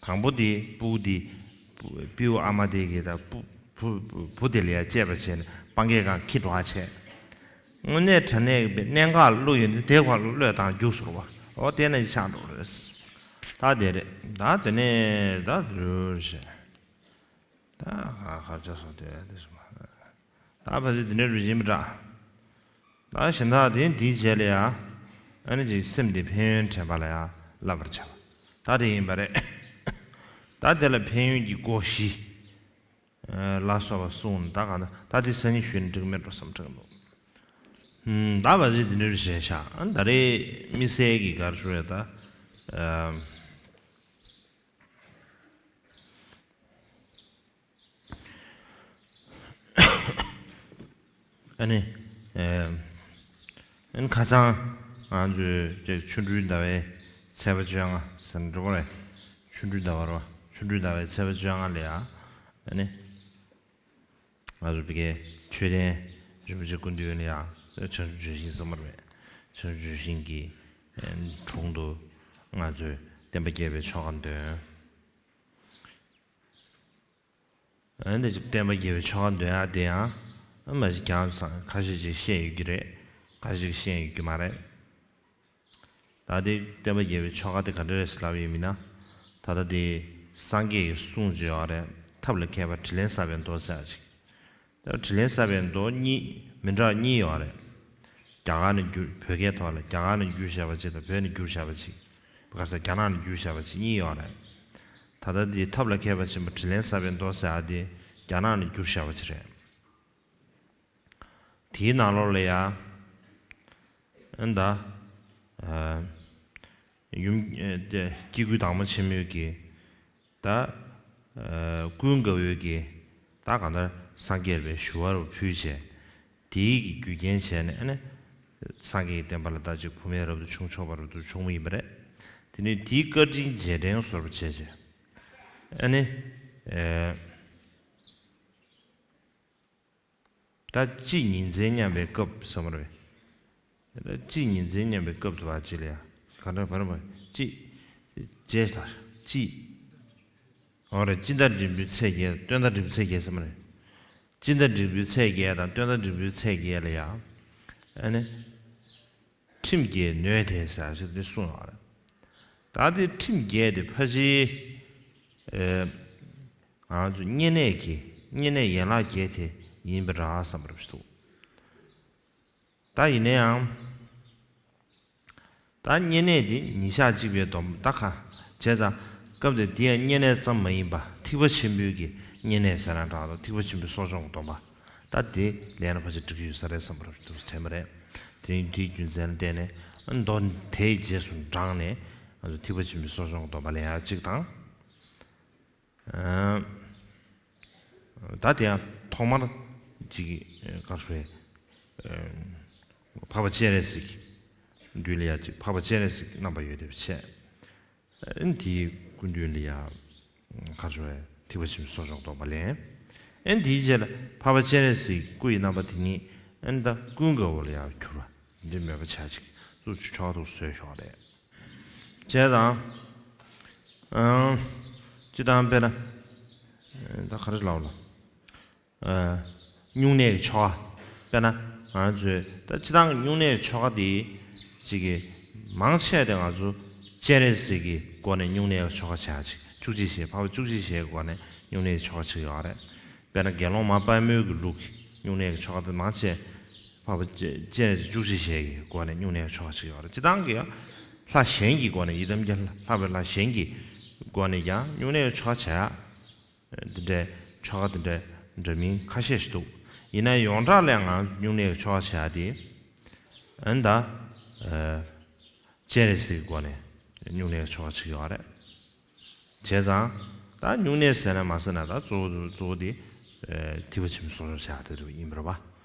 དང་པོ་དེ་སྤུ་གུ་དེ། སྤྲེའུ་ཨ་མ་དེ་གིས་ད་བུ་བུ་བུ་དེ་ལ་ཡ་གཅེས་པ་བྱས་ནས་པང་ཁའི་སྒང་འཁྱེར་འགྲོ་བ་བྱས། དངོས་གནས་དྲང་གནས་ཀྱི་གནད་འགག་བླུགས་ཡོང་དུས་དེ་བར་བློས་བཏང་རྒྱུགས་སོང་བ། འོ་དེ་ནས་ཆགས་འགྲོ་རེད། ད་དེ་རེད། ད་དེ་ནས་ད་རུ་ཞེས། ད་ཧ་ཧ་ཅག་སོང་དེ་དེ་སོང་། ད་ཕ་ཚི་དེ་འདྲ་རུ་ཡིན་པ་འདྲ། ད་གཞན་དག་དེ་འདིའི་རྗེས་ལ་ཡ། ཨ་ནི་ཅིག་སེམས་དེ་ཕན་ཡོན་དྲན་པ་ལ་ཡ་བསླབ་པར་བྱ་བ། ད་དེ་ཡིན་པ་རེད། ད་དེ་ལ་ཕན་ཡོན་གྱི་སྒོ་བཞི། ལ་སོགས་པ་གསུངས་ནས། ད་གང་ལྟར་ད་དེ་སང་ཉིན་ཞུས་ན་འགྲིག་མེད་འགྲོ་བསམ་དྲན་འདུག་ད་བ་ཟི་འདི་འདྲ་བྱས་ཤག་ཨ་ད་རེས་དམིགས་བསལ་གྱི་གར་ཞུ་རེད་ད། ཨ་ནི། ཨ་ནི་ཁ་སང་ང་ཚོས་ཅིག་ཆོ་འཕྲུལ་ཟླ་བའི་ཚེས་པ་བཅོ་ལྔ་ཟེར་ན་འགྲིག་གི་རེད། ཆོ་འཕྲུལ་ཟླ་བ་རེད་པ། ཆོ་འཕྲུལ་ཟླ་བའི་ཚེས་པ་བཅོ་ལྔ་ལ་ཡ། ཨ་ནི། ང་ཚོ་བི་ཀའི་མཆོད་རྟེན་རིན་པོ་ཆེ་སྐུ་མདུན་ལ་ཡང་བྱང་ཆུབ་ལྗོན་ཤིང་གསུངས་པ་རེད། བྱང་ཆུབ་ལྗོན་ཤིང་གི་དྲུང་དུ་ང་ཚོས་བསྟན་པ་རྒྱས་པའི་ཆོ་ག་འདོན། འདི་བསྟན་པ་རྒྱས་པའི་ཆོ་ག་འདོན་ཡག་དེ་ཡང་མ་གཞི་ཁྱེད་རང་ཚོ་ཁ་ཤས་ཅིག་ཤེས་ཡོད་ཀྱི་རེད། ཁ་ཤས་ཤེས་ཡོད་ཀྱི་མ་རེད། ད་དེ་བསྟན་པ་རྒྱས་པའི་ཆོ་ག་དེ་ག་འདྲ་རེད་ཟེར་ལབ་ཡིན་མིན་ན། ད་ལྟ་དེ་སངས་རྒྱས་ཀྱི་གསུང་བརྗོད་ཡོད་རེད། ཐབས་ལ་མཁས་པ་དྲིན་ལན་བསབ་པའི་མདོ་ཟེར་ཡག་ཅིག་ད་དྲིན་ལན་བསབ་པའི་མདོ་གཉིས་མི་འདྲ་བ་གཉིས་ཡོད་རེད། རྒྱ་གར་ནས་བསྒྱུར་བོད་སྐད་ཐོག་ལ་རྒྱ་གར་ནས་བསྒྱུར་བཞག་པ་ཅིག་དང་བོད་ནས་བསྒྱུར་བཞག་པ་ཅིག་ག་ས་རྒྱ་ནག་ནས་བསྒྱུར་བཞག་པ་ཅིག་གཉིས་ཡོད་རེད། ད་ལྟ་དེ་ཐབས་ལ་མཁས་པ་ཆེན་པོ་དྲིན་ལན་བསབ་པའི་མདོ་ཟེར་ཡག་དེ་རྒྱ་ནག་ནས་བསྒྱུར་བཞག་པ་ཅིག་རེད། དེའི་ནང་ལོགས་ལ་ཡ། ཨ་ད། ཡུམ། སྐྱེ་དགུའི་བདག་མོ་ཆེན་མོས་ཀྱི། ད། ཀུན་དགའ་བོས་ཀྱི། ད་གང་ལྟར་སངས་རྒྱས་པའི་ཞུ་བ་རུ་ཕུལ་བྱས། དེའི་གི་རྒྱུ་རྐྱེན་བྱས་ནས་ཨ་ནི། སངས་རྒྱས་ཀྱི་བསྟན་པ་ལ་ད་ཅིག་བུ་མེད་རབ་ཏུ་བྱུང་ཆོག་པ་རབ་ཏུ་བྱུང་བ་ཡིན་པ་རེད། དེ་ནས་དེའི་བཀའ་དྲིན་རྗེས་དྲན་བཟོ་འདྲ་བྱས་བྱས། ཨ་ནི། ད་དཔྱིད་ཉི་ཟེར་མཉམ་པའི་སྐབས་ཟེར་བ་རེད། ད་དཔྱིད་ཉི་ཟེར་མཉམ་པའི་སྐབས་དུ་བ་ཅི་ལ་ཡ། ག་འདྲ་བར་མ་དཔྱིད། རྗེས་ལ་དཔྱིད། འོ་རེད། དཔྱིད་ཟླ་འབྲིང་པོའི་ཚེས་བརྒྱད། སྟོན་ཟླ་འབྲིང་པོའི་ཚེས་བརྒྱད་ཟེར་བ་རེད། དཔྱིད་ཟླ་འབྲིང་པོའི་ཚེས་བརྒྱད་དང་སྟོན་ཟླ་འབྲིང་པོའི་ཚེས་བརྒྱད་ལ་ཡ། ཨ་ནི། ཁྲིམས་ཀྱིས་ནོན་ཏེ་ཟེར་ཞིག་འདི་གསུངས་ཡོད་རེད། ད་དེ་ཁྲིམས་བརྒྱད་དེ་ཕལ་ཆེར། ཨེ། ང་ཚོ་བསྙེན་གནས་ཀྱི་བསྙེན་གནས་ཡན་ལག་བརྒྱད་དེ་ཡིན་པ་འདྲ་བསམ་པ་རེ་ཞིག་འདུག་ད་ཡིན་ན་ཡང་། ད་བསྙེན་གནས་དེ་ཉིན་ཞག་གཅིག་པའི་སྡོམ་ད་ཁ། བྱས་ཙང་སྐབས་དེ་དེ་ཡང་བསྙེན་གནས་ཙམ་མ་ཡིན་པ་ཐེག་པ་ཆེན་པོའི་གི་བསྙེན་གནས་ཟེར་ན་འདྲ་འདུག་ཐེག་པ་ཆེན་པོའི་གསོ་སྦྱོང་གི་སྡོམ་པ། ད་དེ་ལེན་ན་ཕལ་ཆེར་འགྲིག་གི་ཡོད་ས་རེད་བསམ་པ་རེ་ཞིག་འདུག་དྲན་པ་རེད། དེ་རིང་དེའི་རྒྱུ་མཚན་ལ་བརྟེན་ནས་མདོ་དེའི་རྗེས་སུ་འབྲངས་ནས་ང་ཚོ་ཐེག་པ་ཆེན་པོའི་གསོ་སྦྱོང་གི་སྡོམ་པ་ལེན་ཡག་གཅིག་དང་། ད་དེ་ཡང་ཐོག་མར་ཅིག་ག་རེ་ཞུ་དགོས་རེད། འཕགས་པ་སྤྱན་རས་གཟིགས་མདུན་ལ་ཡ་ཅིག་འཕགས་པ་སྤྱན་རས་གཟིགས་རྣམ་པར་ཡོད་དེ་བྱས། དེའི་སྐུ་མདུན་ལ་ཡ་ག་རེ་ཞུ་དགོས་རེད། ཐེག་པ་ཆེན་པོའི་གསོ་སྦྱོང་སྡོམ་པ་ལེན། ཨན་དེའི་རྗེས་ལ་འཕགས་པ་སྤྱན་རས་གཟིགས་སྐུ་ཡི་རྣམ་པ་དེ་ཉིད་ཨན་ད་ཀུན་དགའ་བོ་ལ་ཡ་གྱུར་བ་འདི་མོས་པ་བྱ་ཅིག་ཏུ་ཆོག་ཏུ་བཟོས་ཞོག་རེད། བྱས་ཙང་། ཨང་། སྤྱིར་བཏང་དཔེར་ན། ད་ག་རེ་ལབ་ལ། སྨྱུང་གནས་ཀྱི་ཆོ་ག་དཔེར་ན་ང་ཚོས་ད་སྤྱིར་བཏང་གི་སྨྱུང་གནས་ཀྱི་ཆོ་ག་དེ་གཅིག་གི་མང་ཆེ་དེ་ང་ཚོ་སྤྱན་རས་གཟིགས་ཀྱི་སྒོ་ནས་སྨྱུང་གནས་ཀྱི་ཆོ་ག་བྱ་ཅིག་བཅུ་གཅིག་ཞལ་འཕགས་པ་བཅུ་གཅིག་ཞལ་གྱི་སྒོ་ནས་སྨྱུང་གནས་ཀྱི་ཆོ་ག་ཅིག་ཡོད་རེད། དཔེར་ན་དགེ་སློང་མ་དཔལ་མོའི་གི་ལུགས་ཀྱི་སྨྱུང་གནས་ཀྱི་ཆོ་ག་དེ་མང་ཆེ་འཕགས་པ་སྤྱན་རས་གཟིགས་བཅུ་གཅིག་ཞལ་གྱི་སྒོ་ནས་སྨྱུང་གནས་ཀྱི་ཆོ་ག་ཅིག་ཡོད་རེད། སྤྱིར་བཏང་གི་ལྷ་གཞན་གྱི་སྒོ་ནས་ཡི་དམ་གྱི་ལྷ་ལྷག་པའི་ལྷ་གཞན་གྱི་སྒོ་ནས་ཀྱང་སྨྱུང་གནས་ཀྱི་ཆོ་ག་བྱ་ཡག་འདི་འདྲའི་ཆོ་ག་འདི་འདྲའི་འདྲ་མིན་ཁ་ཤས་ཤིག་འདུག་ཡིན་ན་ཡོངས་གྲགས་ལ་ང་སྨྱུང་གནས་ཀྱི་ཆོ་ག་བྱ་ཡག་དེ། ཨན་ད། སྤྱན་རས་གཟིགས་ཀྱི་སྒོ་ནས་སྨྱུང་གནས་ཀྱི་ཆོ་ག་ཅིག་ཡོད་རེད། བྱས་ཙང་། ད་སྨྱུང་གནས་ཟེར་ན་མ་ཟེར་ན་ད་གཙོ་བོ་གཙོ་བོ་དེ། ཐེག་པ་ཆེན་པོའི་གསོ་སྦྱོང་བྱ་ཡག་དེ་ཡིན་པ་རེད་པ།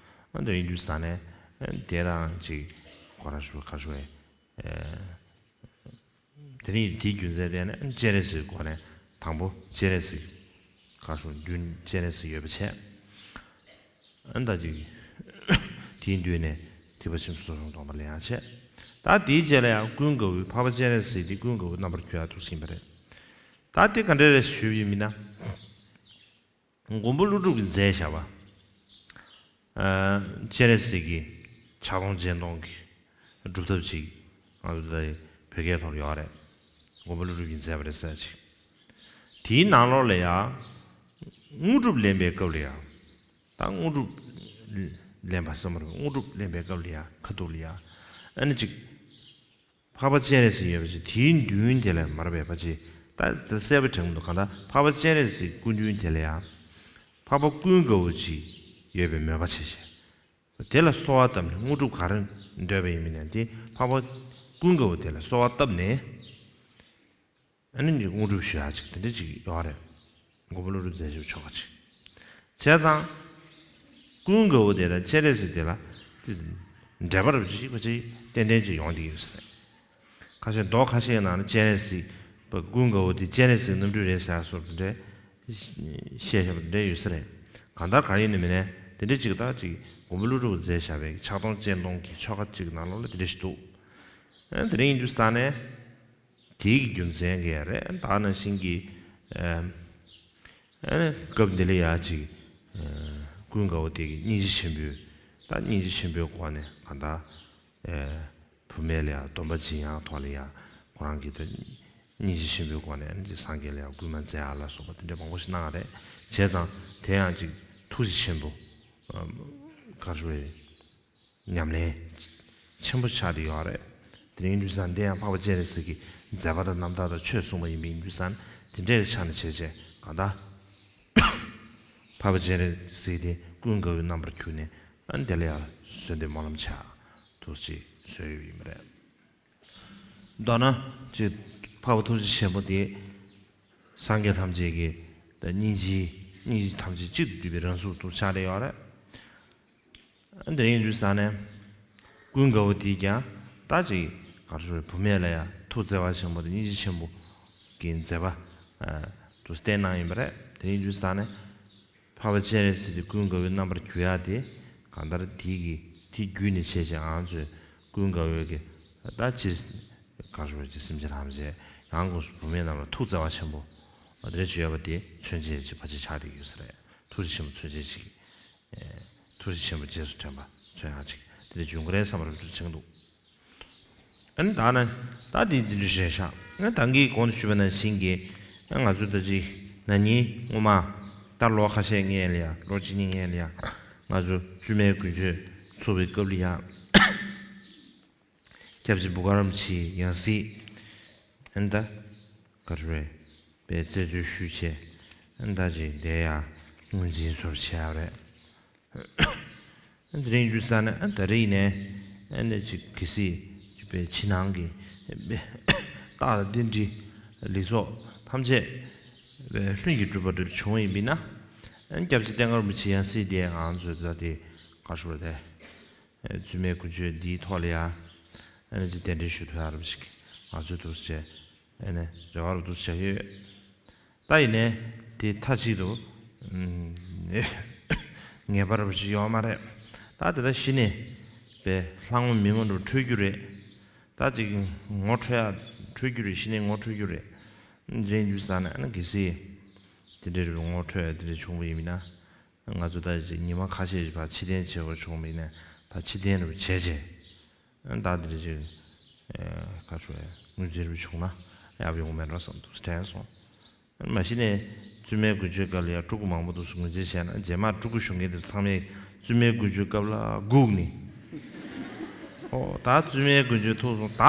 ཨ་འདི་ཡིན་དུས་ཙང་ནས། དེ་རང་ཅིག་ག་རེ་ཞུ་ག་རེ་ཞུ་བས། དེ་ནི་དེའི་རྒྱུ་མཚན་དེ་ནི་སྤྱན་རས་གཟིགས་སྒོ་ནས་དང་པོ་སྤྱན་རས་གཟིགས། ག་ཞུ་མདུན་སྤྱན་རས་གཟིགས་ཡོད་པ་བྱས། ཨ་ད་ཅིག་དེའི་མདུན་ནས་ཐེག་པ་ཆེན་པོའི་གསོ་སྦྱོང་སྡོམ་པ་ལེན་ཡག་བྱས། ད་དེའི་རྗེས་ལ་ཡང་ཀུན་དགའ་བོའི་འཕགས་པ་སྤྱན་རས་གཟིགས་དེ་ཀུན་དགའ་བོའི་རྣམ་པར་གྱུར་ཡག་ཐུགས་ཟིན་པ་རེད། ད་དེ་ག་འདྲ་རེད་ཞུས་ཡིན་མིན་ན། མགོན་པོ་ཀླུ་སྒྲུབ་ཀྱིས་མཛད་བཞག་པ། ཨ་སྤྱན་རས་གཟིགས་ཀྱི་ཕྱག་སྟོང་སྤྱན་སྟོང་གི་སྒྲུབ་ཐབས་ཅིག་ང་ཚོ་ད་བོད་སྐད་ཐོག་ཡོད་རེད། མགོན་པོ་ཀླུ་སྒྲུབ་ཀྱིས་མཛད་པ་རེད་ཟེར་ཅིག་དེའི་ནང་ལོགས་ལ་ཡང་། དངོས་གྲུབ་ལེན་པའི་སྐབས་ལ་ཡང་། ད་དངོས་གྲུབ་ལེན་པ་བསམ་པར་དངོས་གྲུབ་ལེན་པའི་སྐབས་ལ་ཡང་ཁ་ཐུག་ལ་ཡང་། ཨ་ནི་ཅིག་འཕགས་པ་སྤྱན་རས་གཟིགས་ཡོད་པ་ཅིག་དེའི་མདུན་དེ་ལ་མར་བས་པ་ཅིག་ད་ད་གསལ་པོ་དྲན་གྱི་མི་འདུག་གང་ལྟར་འཕགས་པ་སྤྱན་རས་གཟིགས་སྐུ་མདུན་དེ་ལ་ཡང་། འཕགས་པ་ཀུན་དགའ་བོ་ཅིག་ཡོད་པའི་མོས་པ་བྱས་བྱས། དེ་ལ་གསོལ་བ་བཏབ་ནས་དངོས་གྲུབ་ག་རེ་འདོད་པ་ཡིན་མིན་ནས་དེ་འཕགས་པ་ཀུན་དགའ་བོ་དེ་ལ་གསོལ་བ་བཏབ་ནས། ཨ་ནི་འདི་དངོས་གྲུབ་ཞུ་ཡག་ཅིག་དེ་འདྲ་ཅིག་ཡོད་རེད། མགོན་པོ་ཀླུ་སྒྲུབ་མཛད་བྱ་བའི་ཆོ་ག་ཅིག་བྱས་ཙང་། ཀུན་དགའ་བོ་དེ་དང་སྤྱན་རས་གཟིགས་དེ་ལ་དེ་འབྲེལ་བ་རབ་ཅིག་པ་ཅིག་ཏན་ཏན་ཅིག་ཡོང་བསྡད་ཡོད་ས་རེད། ཁ་ཤས་མདོ་ཁ་ཤས་ནང་ན་སྤྱན་རས་གཟིགས་པ་ཀུན་དགའ་བོ་དེ་སྤྱན་རས་གཟིགས་རྣམ་སྤྲུལ་རེད་ཟེར་ཡག་སོགས་དེ་འདྲ་བཤད་བཞག་པ་དེ་འདྲ་ཡོད་ས་རེད། གང་ལྟར་གང་ཡིན་ནའི་མིན་ནའི་དེ་འདྲ་ཅིག་ད་ཅིག་མགོན་པོ་ཀླུ་སྒྲུབ་མཛད་བཞག་པའི་ཕྱག་སྟོང་སྤྱན་སྟོང་གི་ཆོ་ག་ཅིག་ནང་ལོགས་ལ་དེ་འདྲ་ཞིག་འདུག་ཨ་དེ་རིང་ཡིན་དུས་ས་ནས། དེའི་རྒྱུ་མཚན་གྱིས་རེད། ད་ནང་བཞིན་གྱི་ཨ་ནི་སྐབས་འདི་ལ་ཡ་ཅིག་ཀུན་དགའ་བོ་དེ་གི་སྙིང་རྗེ་ཆེན་པོའི་ད་སྙིང་རྗེ་ཆེན་པོའི་སྒོ་ནས་གང་ལྟར་བུད་མེད་ལ་ཡ་སྡོམ་པ་བྱིན་ཡག་ཐོག་ལ་ཡ་ཁོ་རང་གི་ད་སྙིང་རྗེ་ཆེན་པོའི་སྒོ་ནས་ཨ་ནི་སངས་རྒྱས་ལ་ཡ་སྐུལ་མ་མཛད་ཡག་ལ་སོགས་པ་དེ་འདྲ་མང་པོ་ཞིག་གནང་བ་རེད། བྱས་ཙང་དེ་ཡང་ཅིག་ཐུགས་རྗེ་ཆེན་པོ་ག་རེ་རེད། ཉམས་ལེན་ཆེན་པོ་ཆགས་བསྡད་ཡོད་རེད། དེ་རིང་དུས་སང་འདི་ཡང་འཕགས་པ་སྤྱན་རས་གཟིགས་ཀྱི་མཛད་པ་དང་རྣམ་ཐར་དང་ཆོས་གསུངས་པ་ཡིན་པས་དུས་སང་དེ་འདྲའི་ཆ་ནས་བྱས་བྱས་གང་ལྟར། འཕགས་པ་སྤྱན་རས་གཟིགས་དེ་ཀུན་དགའ་བོའི་རྣམ་པར་གྱུར་ནས་ཨ་ནི་དེ་ལ་ཡང་གསོལ་འདེབས་སྨོན་ལམ་ཆེ་ཐུགས་རྗེ་གཟིགས་ཡོད་ཡིན་པ་རེད། མདོར་ན་ཅིག་འཕགས་པ་ཐུགས་རྗེ་ཆེན་པོ་དེ་སངས་རྒྱས་ཐམས་ཅད་ཀྱི་སྙིང་རྗེ་སྙིང་རྗེ་ཐམས་ཅད་གཅིག་ཏུ་བསྡུས་པའི་རང་གཟུགས་དུ་ཆགས་བསྡད་ཡོད་རེད། དེ་ཡིན་དུས་ས་ནས་ཀུན་དགའ་བོ་དེས་ཀྱང་ད་ཅིག་ག་རེ་ཞུ་རེད། བུད་མེད་ལ་ཡང་ཐུགས་བརྩེ་བ་ཆེན་པོ་དང་སྙིང་རྗེ་ཆེན་པོ་གི་མཛད་པ་དུ་བསྟན་གནང་ཡིན་པ་རེད། དེ་ཡིན་དུས་ས་ནས་འཕགས་པ་སྤྱན་རས་གཟིགས་དེ་ཀུན་དགའ་བོའི་རྣམ་པར་གྱུར་ཡག་དེ་གང་ལྟར་དེ་གི་དེ་བརྒྱུད་ནས་བྱས་བྱས་ང་ཚོས་ཀུན་དགའ་བོའི་གི་ད་ཅི་ག་རེ་ཞུ་རེད། ཅི་སེམས་ཅན་ཐམས་ཅད་ཡང་སྒོས་སུ་བུད་མེད་རྣམས་ལ་ཐུགས་བརྩེ་བ་ཆེན་པོ་དེ་འདྲ་ཅིག་ཡོད་པ་དེ་མཚོན་བྱེད་ཅིག་ཕལ་ཆེར་ཆགས་བསྡད་ཡོད་ས་རེད། ཐུགས་རྗེ་ཆེན་པོ་མཚོན་བྱེད་ཅིག་ཐུགས་རྗེ་ཆེན་པོ་རྗེས་སུ་དྲན་པ་མཚོན་ཡག་ཅིག་དེ་འདྲ་བྱུང་གི་རེད་བསམ་པ་རབ་ཏུ་དྲན་འདུག་ཨ་ནི་ད་ནི་ད་དེ་འདི་འདྲ་ཞེས་བཞག་ཨ་ནི་ད་གིན་གོང་དུ་ཞུས་པ་ནང་བཞིན་གྱི་ཨ་ང་ཚོ་ད་ཅི་ན་ནིང་སྔོན་མ་ད་ལོ་ཁ་ཤས་སྔོན་ལ་ཡ་ལོ་གཅིག་གཉིས་སྔོན་ལ་ཡ་ང་ཚོ་བཙུན་མའི་དགུན་ཆོས་ཚོགས་པའི་སྐབས་ལ་ཡ་སྐྱབས་རྗེ་འབུམ་དཀར་རིན་པོ་ཆེའི་ཡང་སྲིད་ཨ་ནི་ད་ག་རེ་རེད། པའི་རྩེ་འཚོལ་ཞུས་བྱས། ཨ་ནི་ད་ཅིག་དེ་ཡང་ངོས་འཛིན་ཚུར་བྱས་པ་རེད། ཨ་ནི་དེ་རིང་དུས་ས་ནས་ཨ་ནི་ད་རེས་ནས་ཨ་ནི་ཅིག་གལ་སྲིད་ཅིག་པའི་ཕྱི་ནང་གི་པའི་རྟགས་དང་རྟེན་འབྲེལ་ལེགས་ཚོགས་ཐམས་ཅད་པའི་ལྷུན་གྱིས་གྲུབ་པ་འདྲ་བྱུང་བ་ཡིན་པས་ན། ཨ་ནི་སྐྱབས་རྗེ་བསྟན་དགའ་རིན་པོ་ཆེ་ཡང་སྲིད་དེ་ང་ཚོས་ད་དེ་ག་རེ་ཞུ་རེད། བཙུན་མའི་དགུན་ཆོས་འདིའི་ཐོག་ལ་ཡང་ཨ་ནི་ཅིག་གདན་འདྲེན་ཞུ་ཐུབ་ཡག་རབ་ཅིག་ང་ཚོས་འདུག་སེ་བྱས་ཨ་ནི་རེ་བ་རབ་འདུག་སེ་བྱ་གི་ཡོད། ད་ཡིན་ནའི་དེ་མཐའ་གཅིག་ཏུ་ངེས་པ་རབ་ཅིག་ཡོད་མ་རེད། ད་དེ་ད་གཞི་ནས་པའི་ལྷ་ངོ་མི་ངོ་འདྲ་འཕྲོད་རྒྱུ་རེད། ད་ཅིག་ངོ་འཕྲོད་ཡག་འཕྲོད་རྒྱུ་རེད། གཞི་ནས་ངོ་འཕྲོད་རྒྱུ་རེད། འདྲེན་རྒྱུ་ས་ནས་ཨ་ནི་གལ་སྲིད་དེ་འདྲའི་རེད་ངོ་འཕྲོད་ཡག་དེ་འདྲ་བྱུང་བ་ཡིན་མིན་ན། ང་ཚོ་ད་ཅིག་ཉི་མ་ཁ་ཤས་ཤིག་ཕར་ཕྱིར་འཐེན་བྱེད་དགོས་བྱུང་བ་ཡིན་ན་ཕར་ཕྱིར་འཐེན་རུ་བྱས་རྗེས། ད་འདིར་ཅིག་ཁ་ཤོ་ངོས་འཛིན་རུ་བྱུང་ན་ཡག་པོ་ཡོང་མེད་འགྲོ་བསམ་འདུག་དྲན་སོང་། མ་གཞི་ནས་བཙུན་མའི་དགུན་ཆོས་སྐབས་ལ་ཡང་ཕྲུ་གུ་མང་པོ་འདུག་སེ་ངོས་འཛིན་བྱས་ན་རྗེས་མ་ཕྲུ་གུ་ཞུགས་མཁན་དེ་ཚང་མས་བཙུན་མའི་དགུན་ཆོས་སྐབས་ལ་སྒུག་ནས། ཨོ་ད་བཙུན་མའི་དགུན་ཆོས་ཐུག་སོང་ད།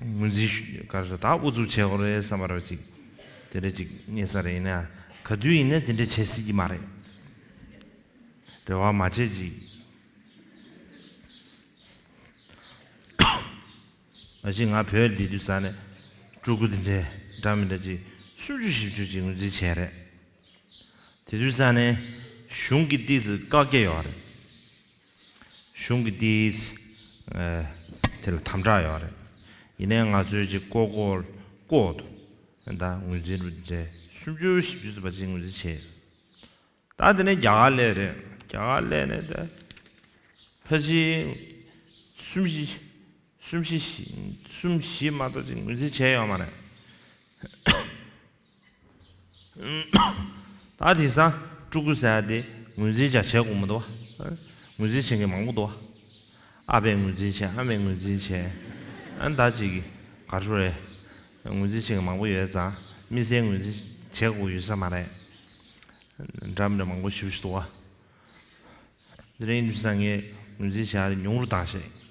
ངོས་འཛིན་ཞུ་ག་རེ་ད་ཨུ་ཚུགས་བྱེད་དགོས་རེད་བསམ་པ་རེད་ཅིག་དེ་འདྲ་ཅིག་རྙེད་ས་རེད། ཡིན་ན་ག་དུས་ཡིན་ན་དེ་འདྲ་བྱེད་སྲིད་ཀྱི་མ་རེད། རེ་བ་མ་བྱེད་ཅིག་མ་གཞི་ང་བོད་འདི་དུས་ས་ནས་ཕྲུ་གུ་དེ་འདྲའི་འདྲ་མི་འདྲ་ཅིག་སུམ་ཅུ་བཞི་བཅུ་ཅིག་ངོས་འཛིན་བྱས་རེད། དེ་དུས་ས་ནས་གཞུང་གི་ཏིས་བཀག་རྒྱ་ཡོད་རེད། གཞུང་གི་ཏིས་དེ་ལ་དམ་དྲག་ཡོད་རེད། ཡིན་ནའི་ང་ཚོའི་ཅིག་ལྐོག་ལྐོག་ལྐོག་ཏུ་ད་ངོས་འཛིན་རུ་འདྲ་སུམ་ཅུ་བཞི་བཅུ་ཙམ་པ་ཅིག་ངོས་འཛིན་བྱས། ད་དེ་ནས་རྒྱ་གར་སླེབས་རེད། རྒྱ་གར་སླེབས་ནས་ད་ཕལ་ཆེར་གསུམ་བཞི་གསུམ་བཞི་གསུམ་བཞི་མ་གཏོགས་ཅིག་ངོས་འཛིན་བྱས་ཡོད་མ་རེད། ད་དེང་སང་ཕྲུ་གུ་ཟེར་ཡ་དེ་ངོས་འཛིན་ཅང་བྱེད་དགོས་མི་འདུག་བ། ངོས་འཛིན་བྱེད་མཁན་མང་པོ་འདུག་བ། ཨ་ཕས་ངོས་འཛིན་བྱས། ཨ་མས་ངོས་འཛིན་བྱས། ཨ་ནི་ད་ཅིག་གི་ ག་རེ་ཞུ་རེད། ངོས་འཛིན་བྱེད་མཁན་མང་པོ་ཡོད་ཙང་དམིགས་བསལ་ངོས་འཛིན་བྱེད་དགོས་ཡོད་ས་མ་རེད། འདྲ་མི་འདྲ་མང་པོ་ཞེ་པོ་ཞིག་འདུག་བ། འདི་རིང་ཡིན་ཙང་ངས་ངོས་འཛིན་བྱེད་ཡ་ཉུང་རུ་བཏང་ཤག